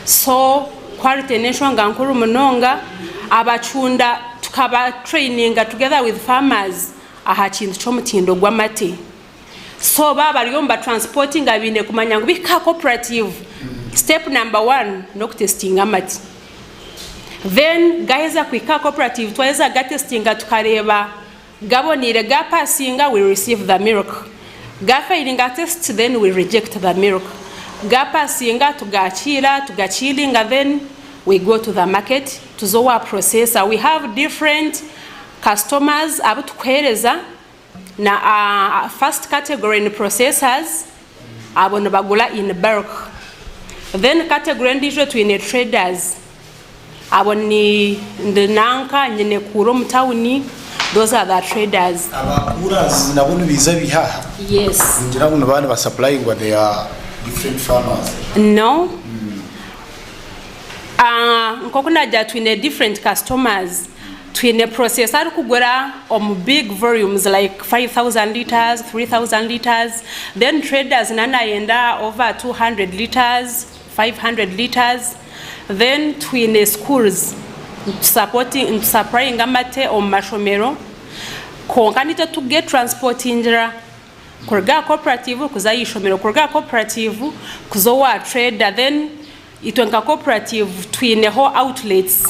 So quality n'enshonga nkuru munonga. Abacunda tukaba traininga together with farmers aha kintu ky'omutindo gw'amate. So baaba bari omu batransportinga baine kumanya ngu bihika aha cooperative, step number one n'okutesitinga amate. Then gaheza kuhika aha cooperative twaheza kugatesitinga tukareeba Gaboneire ga passinga we receive the milk, ga failinga test then we reject the milk, ga passinga tugakiira tugakiilinga then we go to the market tuza owa processor we have different. customers abu tukuheereza na first category ni processors abo nibagura in bulk then category endiijo twine traders abo ni ndi nanka nyine kuura omu tawuni those are the traders. Aba coolers nabo nibaija biiha aha? Yes. Ningira ngu nibaba nibasupplyingwa their different farmers. No. Nk'oku naagira twine different customers, twine processor arikugura omu big volumes like 5000 litres, 3000 litres, then traders nawe nayenda over 200 litres, 500 litres, then twine schools, nitusupplyinga amate omu mashomero kwonka naitwe tugetransportingira. Kuruga aha cooperative kuza aha ishomero, kuruga aha cooperative kuza owa trader then itwe nka cooperative twineho outlets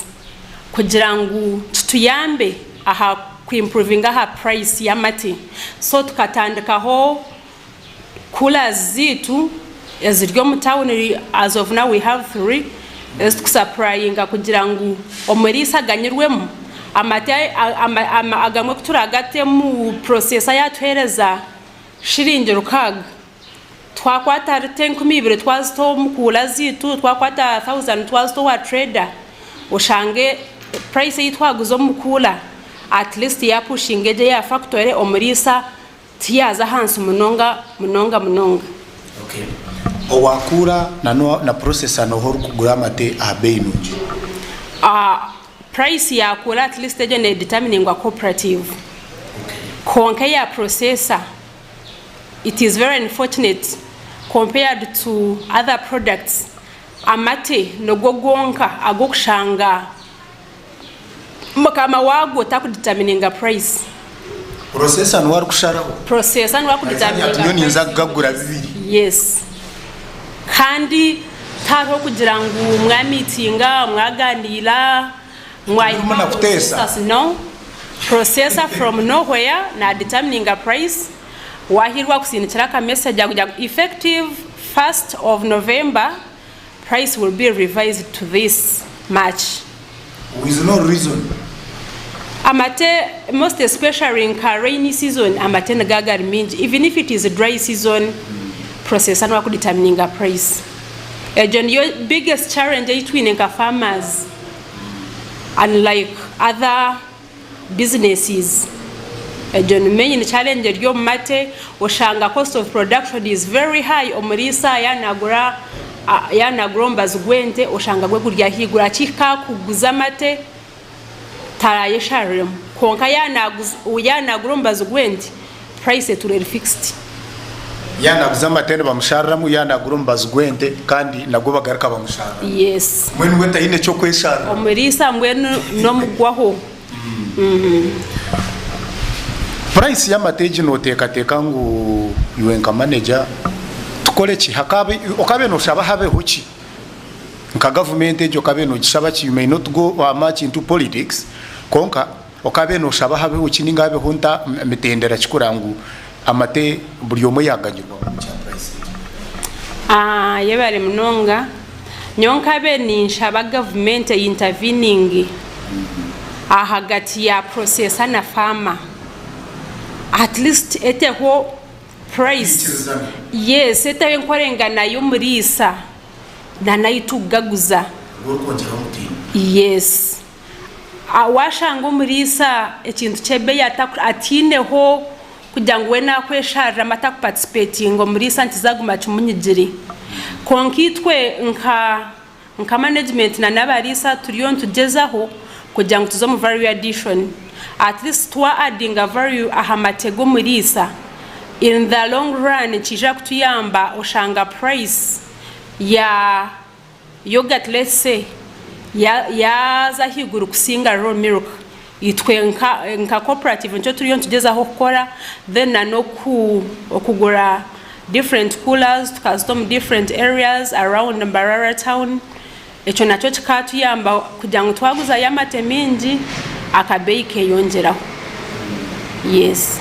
kugira ngu kituyambe aha ku improvinga aha price y'amate. So tukatandikaho coolers zaitu eziri omu town as of now we have three ezi tukusupplyinga kugira ngu omuriisa aganyirwemu amate agamwe ku turagate omu processor yatuheereza shiringi rukaaga twakwata rita 2000 twazita omu kuula zaitu twakwata 1000 twazita owa trader oshange price ei twaguza omu kuula at least yapushinga egyo eya factory omuriisa Tiyaaza ahansi munonga munonga munonga. Okay. Owakuura na na processor noha orikugura amate aha beeyi nungi? Ah, price ya kuura at least egyo ne determiningwa cooperative. Kwonka eya processor it is very unfortunate compared to other products, amate nigo gonka agokushanga Mukama waagwo takudetermininga price. Processor niwe arikusharaho. Processor niwe akudetermininga Ati nyowe ninza kugagura bibiri. Yes. Kandi tihariho kugira ngu mwamitinga, mwaganiira, Murimu na kuteesa. No. Processor from nowhere na determininga price, wahiirwe akusindikira aka message akugira ngu effective first of November, Price will be revised to this much. With no reason. Amate most especially nka rainy season amate nigaba gari mingi even if it is dry season processor niwe akudetermininga price. Egyo niyo biggest challenge ei twine nka farmers unlike other businesses. Egyo ni main challenge eri omu mate, oshanga cost of production is very high omuriisa yaaba nagura yaaba nagura omubazi gw'ente oshanga gwe guri ahaiguru akihika aha kuguza amate tarayeshariremu kwonka yaaba nagura omubazi gw'ente price etuura eri fixed. Yaaba naguza amate nibamushariramu, yaaba nagura omubazi gw'ente kandi nagwo bagaruka bamushariramu. Yes. Mbwenu we taine ky'okwesharira. Omuriisa mbwenu n'omugwaho. Price y'amate egi noteekateeka ngu iwe nka manager tukore ki? Okabe noshaba habeho ki? Nka gavumenti egyo okabe nogishaba ki? You may not go much into politics kwonka Okabe noshaba habeho ki ninga habeho nta mitendera ki kureba ngu amate buri omwe yaganyirwa omu kya price egyo? Yebare munonga. Nyowe nkabe ninshaba gavumenti e intervening ahagati ya processor na farmer. At least eteho price. Kwikirizana. Yes, eteho enkorengana y'omuriisa na naitwe kugaguza. Ngu orikwongyeraho omutindo. Yes. Waashanga omuriisa ekintu ky'ebeeyi ataineho kugira ngu we naakweshariramu atakuparticipatinga omuriisa nikiza kuguma kimunyigire. Kwonka itwe nka management na n'abariisa turiyo nitugyezaho kugira ngu tuze omu value addition. At least twa addinga value aha mate g'omuriisa, in the long run nikiija kutuyamba oshanga price ya Yoghurt let's say yaaza ahaiguru kusinga raw milk, itwe nka cooperative nikyo turiyo nitugyezaho kukora then na n'okugura different coolers tukazita omu different areas around Mbarara town, ekyo nakyo kikatuyamba kugira ngu twaguzayo amate maingi akabeeyi keyongyeraho. Yes.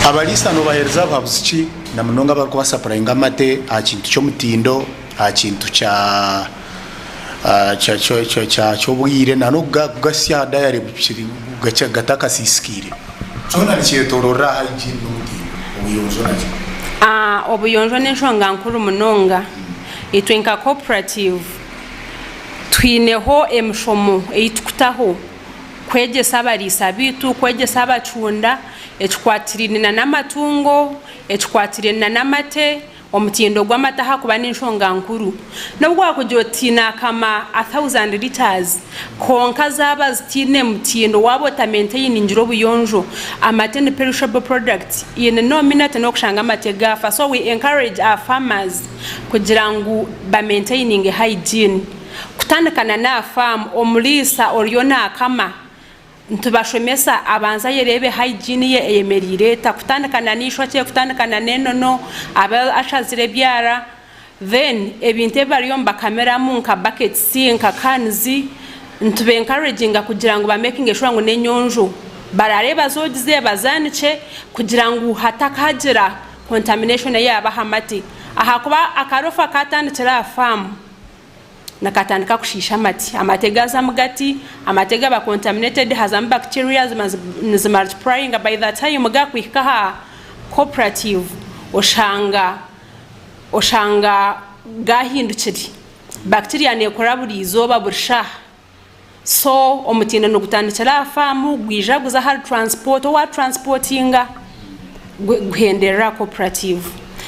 Abariisa nobaheereza buhabuzi ki na munonga abarikubasapurayinga amate aha kintu ky'omutindo, aha kintu kya Ky'obwire na n'okugasya aha dayare gatakasiisikaire. Kyona nikyetoororera aha hygiene n'omutindo, obuyonjo nakyo. Obuyonjo n'enshonga nkuru munonga. Itwe nka cooperative twineho emishomo ei turikutaho kwegyesa abariisa baitu, kwegyesa abacunda ekikwatiraine n'amatungo, ekikwatiraine n'amate, Omutindo gw'amata ahakuba n'enshonga nkuru. N'obu waakugira oti naakama a thousand litres, kwonka zaaba zitaine mutindo waaba otamaintainingira obuyonjo, amate ni perishable product, in no minute n'okushanga amate gaafa. So we encourage our farmers kugira ngu ba maintaininge hygiene. Kutandika na n'aha farm, omuriisa oriyo naakama, Nitubashomesa abanze ayereebe hygiene ye eyemereire eta, kutandika na n'eishokye, kutandika na n'enono, abe ashazire ebyara, then ebintu ebi bariyo nibakamiramu nka buckets, nka cans, nituba encouraginga kugira ngu ba makinge sure ngu n'enyonjo, baraare bazoogize, bazaanikye kugira ngu hatakagira contamination eyaaba aha mate ahakuba akarofa kaatandikira aha faamu. Nikatandika kushiisha amate. Amate gazamu gati, amate gaba contaminated hazamu bacteria nizi multiplyinga by the time gakuhika aha cooperative oshanga oshanga gahindukire. Bacteria nekura buri izooba buri shaaha. So omutindo nigutandikira aha faamu gwija guza ahari transport owa transportinga guhenderera aha cooperative.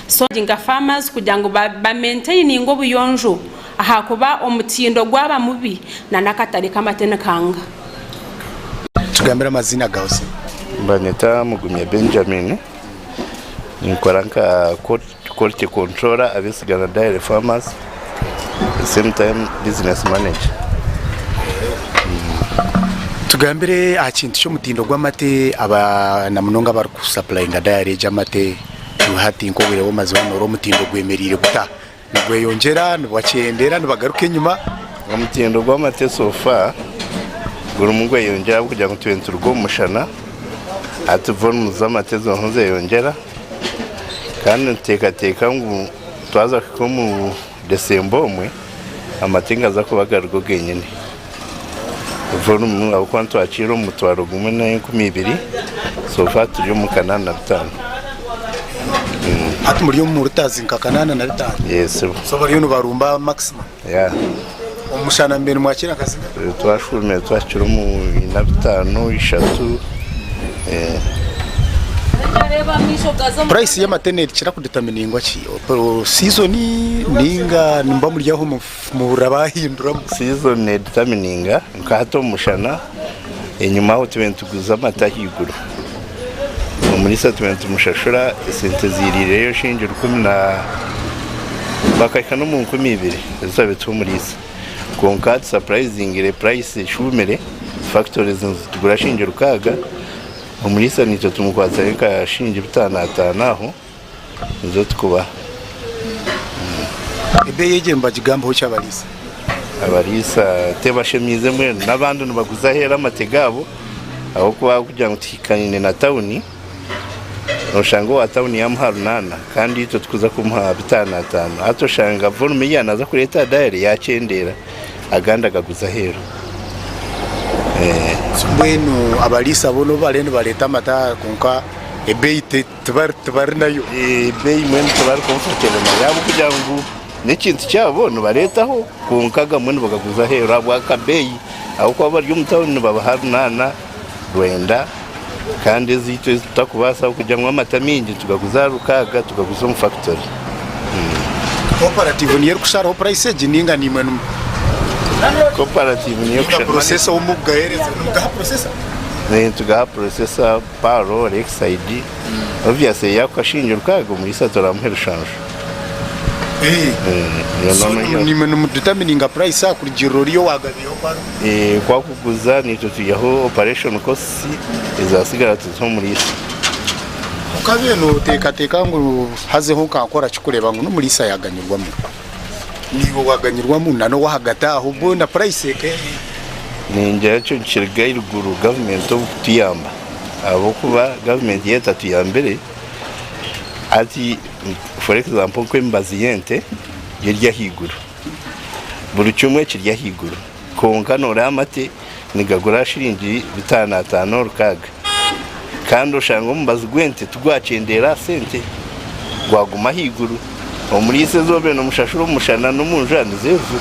So nka farmers kugira ngu ba maintaininge obuyonjo ahakuba omutindo gwaba mubi na n'akatare k'amate nikanga. Tugambire amaziina gaawe sebo. Nibanyeta Mugumya Benjamin, ninkora nka quality controller Abesigana Dairy Farmers, the same time business manager. Tugambire aha kintu ky'omutindo gw'amate aba na munonga abarikusapurayinga dayari egi amate hati nk'obwire obu omazire noreeba omutindo gwemereire guta? Nigweyongyera, nibakyendera, nibagaruka enyima? Omutindo gw'amate so far gurimu nigweyongyera ahabw'okugira ngu turiyo nituruga omu mushana hati volumes z'amate ziriho nizeyongyera kandi nituteekateeka ngu twaza kuhika omu December omwe amate nigaza kuba gari go genyine. Volume ahabw'okuba nitwakiira omu mutwaro gumwe n'enkumi ibiri so far turi omu kanaana na bitaano. Hati muri omu rutazi nka 85? Yes sebo. So bariyo nibarumba maximum? Yeah. Omu mushana mbere nimwakira nka zingahi? Twashuumire twahikire omu ina bitaano, ishatu. Price y'amate nekira kudeterminingwa ki? Season ninga nimuba muri aho muhurira bahinduramu? Season nedetermininga nka hati omu mushana enyima aho tubaire nituguza amate ahaiguru. Omuriisa tubaire nitumushashura esente ziiriireyo shiringi rukumi na bakahika n'omu 2000 ezi twabaire tuha omuriisa. Kwonka hati surprisingly price eshuumire, factories nizitugura shiringi rukaaga, omuriisa naitwe tumukwatsire nka shiringi bitaano ataano aho nizo tukubaha. Ebeeyi egyo nibagigambaho ki abariisa? Abariisa tebashemiize mbwenu n'abandi nibaguza aheeru amate gaabo ahabw'okuba kugira ngu tuhikaine na tawuni noshanga owa tawuni yamuha runaana kandi itwe tukuza kumuha bitaano ataano hati oshanga volume ei yanaza kureeta aha dayari yakyendeera agandi agaguza aheeru. Mbwenu abariisa bo n'obu bariyo nibareeta amate aha kwonka ebeeyi tibari nayo. Ebeeyi mbwenu tibari comfortable nayo ahabw'okugira ngu n'ekintu kyabo nibareetaho kwonka agamwe nibagaguza aheeru ahabw'akabeeyi ahabw'okuba abari omu tawuni nibabaha runaana, rwenda kandi ezaitu ezi tutakubaasa ahabw'okugira ngu amata maingi nitugaguza aha rukaaga tugaguza omu fakitori. Cooperative niyo erikusharaho price egi ninga nimwe Cooperative niyo ninga processor ou mukugahereza nimugaha processor? Nitugaha processor Pearl, Lakeside, obviously yakuha shilingi rukaaga omuriisa turamuha rushanju. So nimwe nimu determininga price aha kurugiirira oriya owagabiireho oku arikugura? Ku akuguza naitwe twihaho operation costs ezasigara tuziha omuriisa. Okabaire noteekateeka ngu hazeho nka nkora ki kureeba ngu n'omuriisa yaganyirwamu? Naiwe waganyirwamu na n'owahagati aho boona price eka. Ningira ekyo nikiruga ahaiguru gavumenti obukutuyamba ahabw'okuba gavumenti yaaba etatuyambire hati for example nk'emibazi y'ente eri ahaiguru. Buri kimwe kiri ahaiguru. Kwonka nooreeba amate nigagura shiringi bitaano ataano rukaaga. Kandi oshanga omubazi gw'ente tigwakyendeera aha sente, gwaguma ahaiguru. Omuriisa ezi obaire noomushashura omu mushana n'omu njura nizo ezo.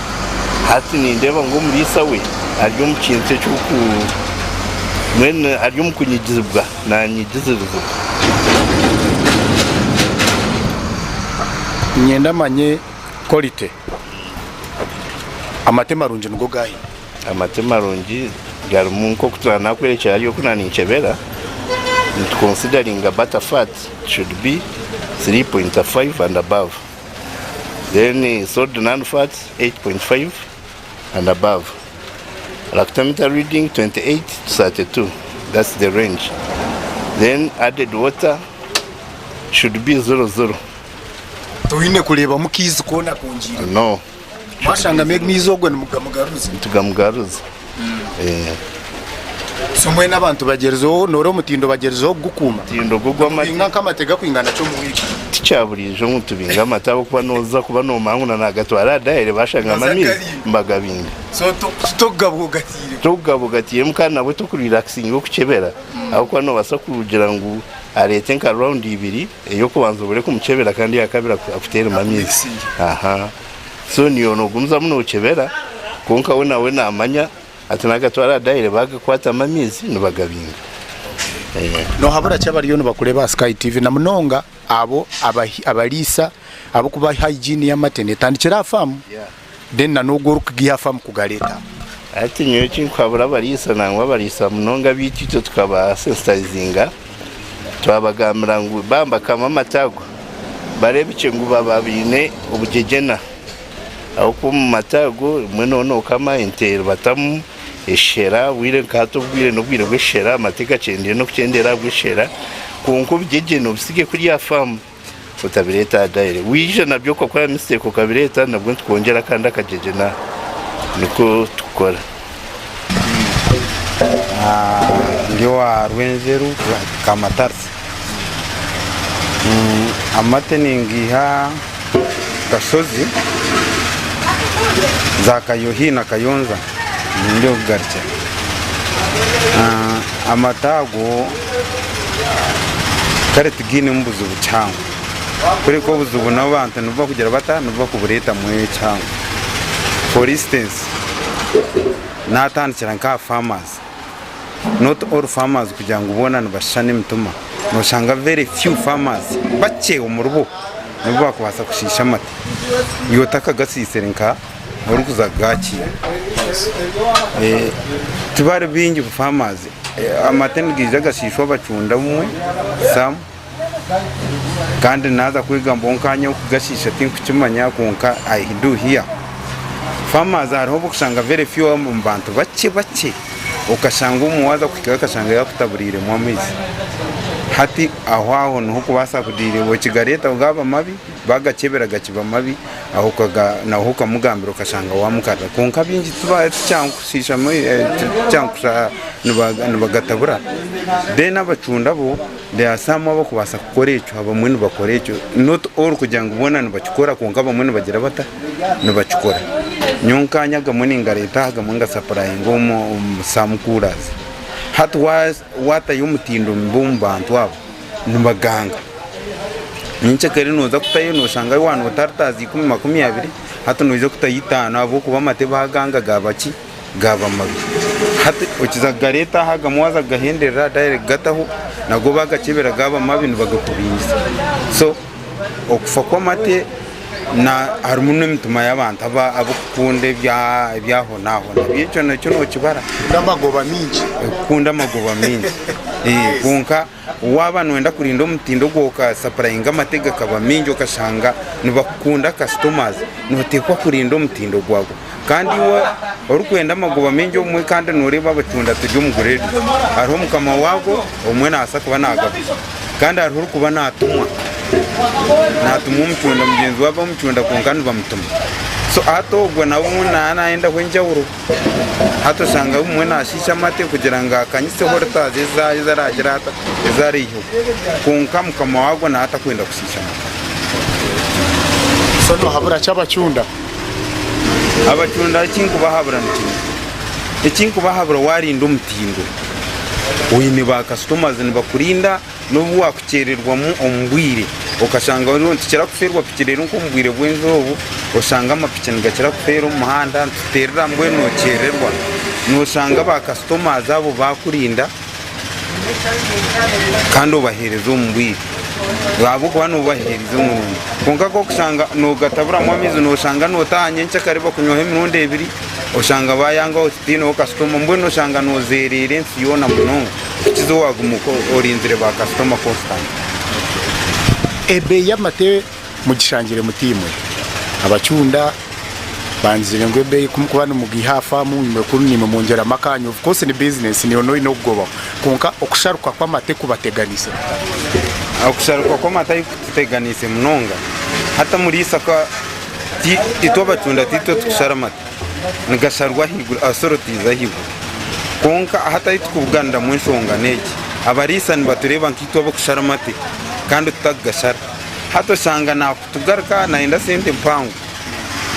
Hati nindeeba ngu omuriisa we ari omu kintu eky'oku mbwenu ari omu kunyigizibwa, naanyigizirizibwa. Niinyenda manye quality. Amate marungi nigo gaahi? Amate marungi garimu nk'oku naakworekyera hariya oku naninkyebera, nitu consideringa butter fat should be 3.5 and above, then solid non fat 8.5 and above, lactometer reading 28 to 32 that's the range, then added water should be zero zero. Toine kureebamu kaizi koona kongyeiremu. No. Mwashangamu amaizi ogwo nimugamugaruza? Nitugamugaruza. So mbwenu abantu bagyerizeho, noreeba omutindo bagyerizeho kugukuuma? Omutindo gwo gw'amate. Nibinga nk'amate gakwingana ki omu wiiki? Tikyaburiijo ngu tubinge amate ahabw'okuba noza kuba nomanya ngu nanagatwara aha dairy bashangamu amaizi nibagabinga. So tokugaba ogatiiremu? Tokugaba ogatiiremu kandi nabwo tokurelaxinga okukyebera ahabw'okuba nobasa kugira ngu areete nka round ibiri. Ey'okubanza obure kumukyebera kandi eya kabiri akuteeremu amaizi. Aha. So niiwe noogumizamu nookyebera kwonka we nawe naamanya ati naagatwara aha dairy baagakwatamu amaizi nibagabinga. Noohabura ki abariyo nibakureeba aha Sky TV na munonga abo abariisa ahabw'okuba hygiene y'amate neetandikira aha faamu then na n'ogwo orikugaiha aha faamu kugareeta? Hati nyowe eki nkuhabura abariisa nangwa abariisa munonga abaitu itwe tukaba sensitizinga Twabagambira ngu baaba nibakama amate ago bareebekye ngu baaba baine obugyegyena ahabw'okuba omu mate ago obumwe nooba nookama ente eribatamu eshera obwire nka hati obwire n'obwire bw'eshera amate gakyendeire n'okukyendeera ahabw'eshera kwonka obugyegyena obusige kuriya aha faamu otabireeta aha dairy. Waija nabyo okakora mistake okabireeta nabwo nitukwongyera akandi akagyegyena nikwo tukukora. Ndi owa Rwenjeru Kamatarisi. Amate ningaiha Kashozi za Kayohi na Kayonza niyo ndikugarukira. Amate ago kare tigainemu buzibu kihango kureka obuzibu n'abantu nibo barikugira bata nibo barikubureetamu ekihango. For instance natandikira nk'aha farmers, not all farmers kugira ngu boona nibashushana emitima, noshanga very few farmers bakye omuribo nibo barikubaasa kushiisha amate iwe otakagasiisire nka orikuza kugakiira. Tibari baingi farmers, amate nigaija gashiishwa abacunda obumwe some. Kandi naaza kwega mbwenu nkaanye okugashiisha tinkukimanya kwonka I do hear. Farmers hariho obu orikushanga very few omu bantu bakye bakye okashanga omwe waaza kuhikayo okashanga yaakutaburiiremu amaizi. Hati aho aho niho orikubaasa kugira okigareeta gaaba mabi, baagakyebera gakiba mabi, aho naho okamugambira okashanga waamukarira. Kwonka baingi tikyangu kushiisha tikyangu nibagatabura. Then abacunda bo. There are some abakubaasa kukora ekyo abamwe nibakora ekyo not all kugira ngu boona nibakikora kwonka abamwe nibagira bata nibakikora. Nyowe nkanye agamwe ningareeta aha agamwe ngasapurayinga omu some coolers. Hati watayo omutindo mubi omu bantu abo nibaganga. Nyenkya nooza kutayo noshanga waaba noota litres ikumi makumyabiri hati noija kutayo itaano ahabw'okuba amate baaganga gaaba ki? Gaaba mabi. Hati okiza kugareeta aha agamwe waaza kugahenderera direct kugataho nago baagakyebera gaaba mabi nibagakubingisa. So okufa kw'amate na harimu n'emitima y'abantu ab'okukunda eby'ahonaaho nabyo ekyo nakyo nookibara. Kukunda amagoba maingi. Kukunda amagoba maingi. Kwonka Waaba nooyenda kurinda omutindo ogwo okasapurayinga amate gakaba maingi okashanga nibakukunda kasitomazi, nooteekwa kurinda omutindo gwago. Kandi iwe orikwenda amagoba maingi obumwe kandi nooreeba abacunda turi omu gureedi, hariho mukama waago obumwe naabaasa kuba naagaguza kandi hariho orikuba naatumwa, naatumwa omucunda mugyenzi we aba omucunda kwonka nibamutuma. So hati ogwo nawe obumwe naaba naayendaho enjawulo. Hati oshanga obumwe naashiisha amate kugira ngu akanyiseho ritazi ezi araagire ata, ezi araiheho. Kwonka mukama waagwo naaba atakwenda kushiisha amate. So nohabura ki abacunda? Abacunda eki nkubahabura ni kimwe, eki nkubahabura waarinda omutindo, oine ba customers nibakurinda n'obu waakukyererwamu omu bwire okashanga oriho nitukira kufeerwa piki reero nk'omu bwire bw'enjura obu oshanga amapiki nigakira kufeera omu muhanda nituteerera mbwenu nookyererwa nooshanga ba customers abo baakurinda kandi obaheereza omu bwire ahabw'okuba noobaheereza omurungi. Kwonka ku orikushanga noogataburamu amaizi nooshanga nootaaha nyencakare bakunywaho emirundi ebiri, oshanga baayanga oti tiineho kasitoma mbwenu oshanga noozeereera ensi yoona munonga kukiza owaaguma orinzire baakasitoma constant. Ebeeyi y'amate mugishangire muta imwe abacunda? Bangizire ngu ebeeyi ku mukuba nimugiiha aha faamu imwe kunu naimwe mwongyeramu akaanyu. Of course ni bizinesi niiwe noine okugobaho kwonka okusharuka kw'amate kubateganiise kuta? Okusharuka kw'amate ahi kututeganiise munonga hati omuri Isaka ti itwe abacunda tiitwe tukushara amate nigasharwa ahaiguru authorities ahaiguru kwonka hati ahi tukubuganiramu enshonga n'egi abariisa nibatureeba nkaitwe abakushara amate kandi tutakugashara hati oshanga nakutugaruka nayenda sente mpango.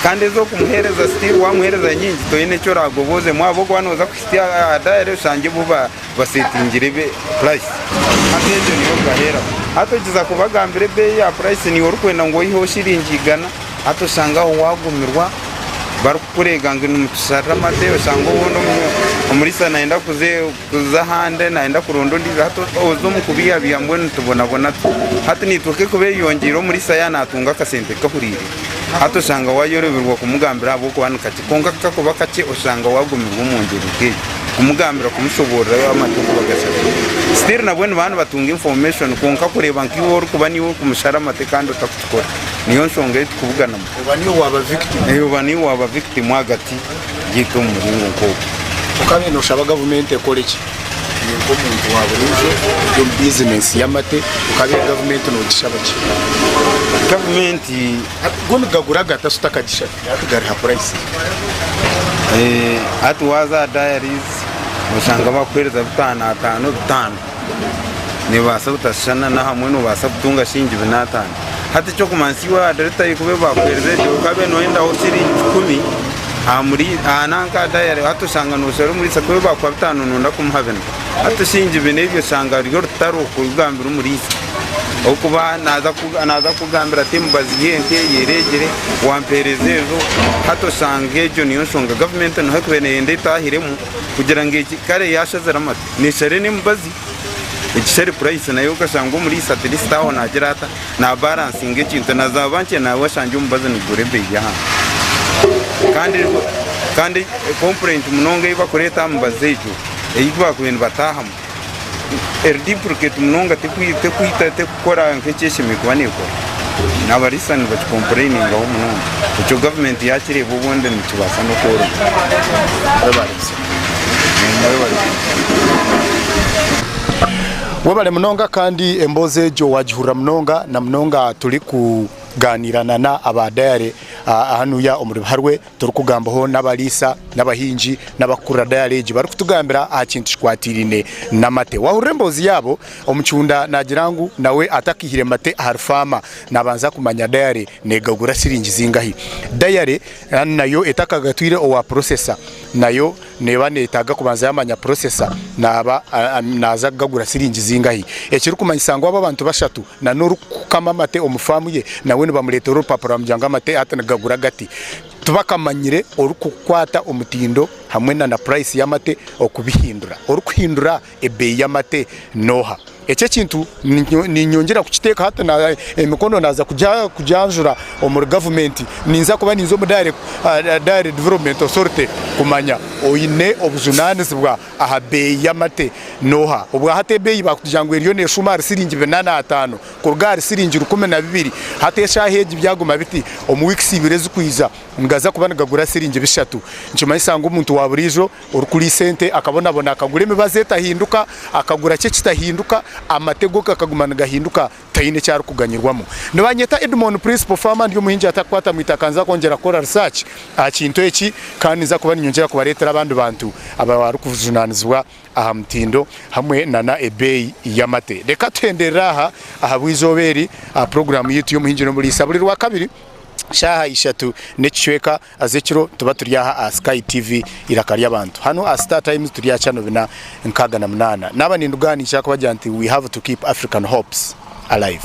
Kandi ez'okumuheereza still wamuheereza nyingi toine eki oragoboozemu ahabw'okuba nooza kuhitsya aha diary oshangye bo basetingire price. Hati egyo niyo okaheeraho. Hati okiza kubagambira ebeeyi ya price niiwe orikwenda ngu oiheho shiringi igana, hati oshange aho waagumirwa barikukureega ngu nimutusharira amate oshange obundi omuriisa nayenda kuza ahandi nayenda kuronda ondiijo hati oza omu kubihabiha mbwenu nitubonabona tuta. Hati naitwe ku erikuba eyeyongyeire omuriisa yaaba natunga akasente kahuriire hati oshanga wayoroberwa kumugambira ahabw'okuba ni kakye kwonka ku kakuba kakye oshanga wagumirwa omu ngyeri nk'egyo kumugambira kumushoboorora amate oku bagasharire. Still nabwo nibaba nibatunga information kwonka kureeba nk'iwe orikuba niiwe orikumushara amate kandi otakukikora niyo nshonga ei turikubuganamu. Oba niiwe waaba victim. Oba niiwe waaba victim ahagati. Yaitu omu muringo nk'ogwo. Okabaire nooshaba gavumenti ekore ki? Iwe nk'omuntu wa buriijo ori omu bizinesi y'amate, okabaire gavumenti noogishaba ki? Gavumenti. Go nigagura gata so otakagishabire? Hati gari ha purayisi ki? Hati waaza aha dayarizi noshanga bakuheereza bitaano ataano bitaano. Neebaasa butashushana n'ahamwe noobaasa kutunga shiringi bina ataano. Hati eky'okumanyisa iwe aha Delta ku bakuheereza egyo okabaire nooyendaho shiringi kikumi aha muri aha nanka aha dayari hati oshanga nooshara omuriisa ku bakuha bitaano nooyenda kumuha bina. Hati shiringi bina ebyo oshanga ruri orutaro kubigambira omuriisa ahabw'okuba naaza naaza kukugambira ati emibazi y'ente yereegire wampeereza ezo hati oshanga egyo niyo nshonga gavumenti niho erikuba neeyenda etaahiremu kugira ngu egi kare yaashazire amate. Neshare n'emibazi egishare purayisi nayo okashanga omuriisa at least aho nagira ata na baransinga ekintu na zaba nkye nawe ashangye omubazi nigugura ebeeyi y'ahansi kandi kandi kompurenti munonga ei bakureeta aha mibazi egyo ei bakubaire nibatahamu eri dupuriketi munonga tekwita tekukora nk'eki eshemereire kuba nekora n'abariisa nibakikompureyiningaho munonga ekyo gavumenti yakireeba obundi nikibaasa n'okworoba. Webale munonga kandi emboozi egyo wagihurira munonga na munonga turikuganiira na aba dayare hanuya omuri Biharwe turikugambaho n'abariisa n'abahingi n'abakukurira dayare egi barikutugambira aha kintu kikwatiraine n'amate. Wahurira emboozi yaabo omucunda nagira ngu nawe atakaihire mate ahari faama nabanza kumanya dayare negagura siringi zingahi. Dayare nayo etakagatwire owa purosesa nayo neeba neetaaga kubanza yaamanya purosesa naaba naaza kugagura siringi zingahi. Ekirikumanyisa ngu abo abantu bashatu na n'orikukama amate omu faamu ye nawe nibamureetera orupapura bamugira ngu amate hati nigagura gati. Tibakamanyire orikukwata omutindo hamwe na purayisi y'amate okubihindura. Orikuhindura ebeeyi y'amate n'oha? Eki ekintu ninyongyera kukiteeka hati emikono naaza kugyanjura omuri gavumenti. Ninza kuba ninza omu Dairy Development Authority kumanya oine obujunaanizibwa aha beeyi y'amate n'oha. Obwahati ebeeyi baakutugira ngu eriyo neeshuuma ahari siringi bina n'ataano kuruga ahari siringi 12. Hati eshaaha egi byaguma biti omu wiikisi ibiri ezirikwija nigaza kuba nigagura siringi bishatu. Nikimanyisa ngu omuntu wa buriijo Orikuriisa ente akabonabona akagura emibazi etahinduka, akagura ki ekitahinduka, amate go gakaguma nigahinduka taine eki arikuganyirwamu. Nibanyeta Edmond Principal Farmer ndi omuhingi atakukwata mu itaka nza kwongyera kukora research aha kintu eki kandi ninza kuba ninyongyera kubareetera abandi bantu abarikujunanizibwa aha mutindo hamwe nana ebeeyi y'amate. Reka tuhenderere aha ahabw'eizooba eri aha puroguraamu yaitu y'omuhingi n'omuriisa buri Rwakabiri. Shaaha ishatu n'ekicweka z'ekiro tuba turi aha aha Sky TV Eiraka ry'Abantu. Hanu aha Star Times turi aha channel bina nkaaga na munaana. Naaba ninduga aha ninkira kubagira nti we have to keep African hopes alive.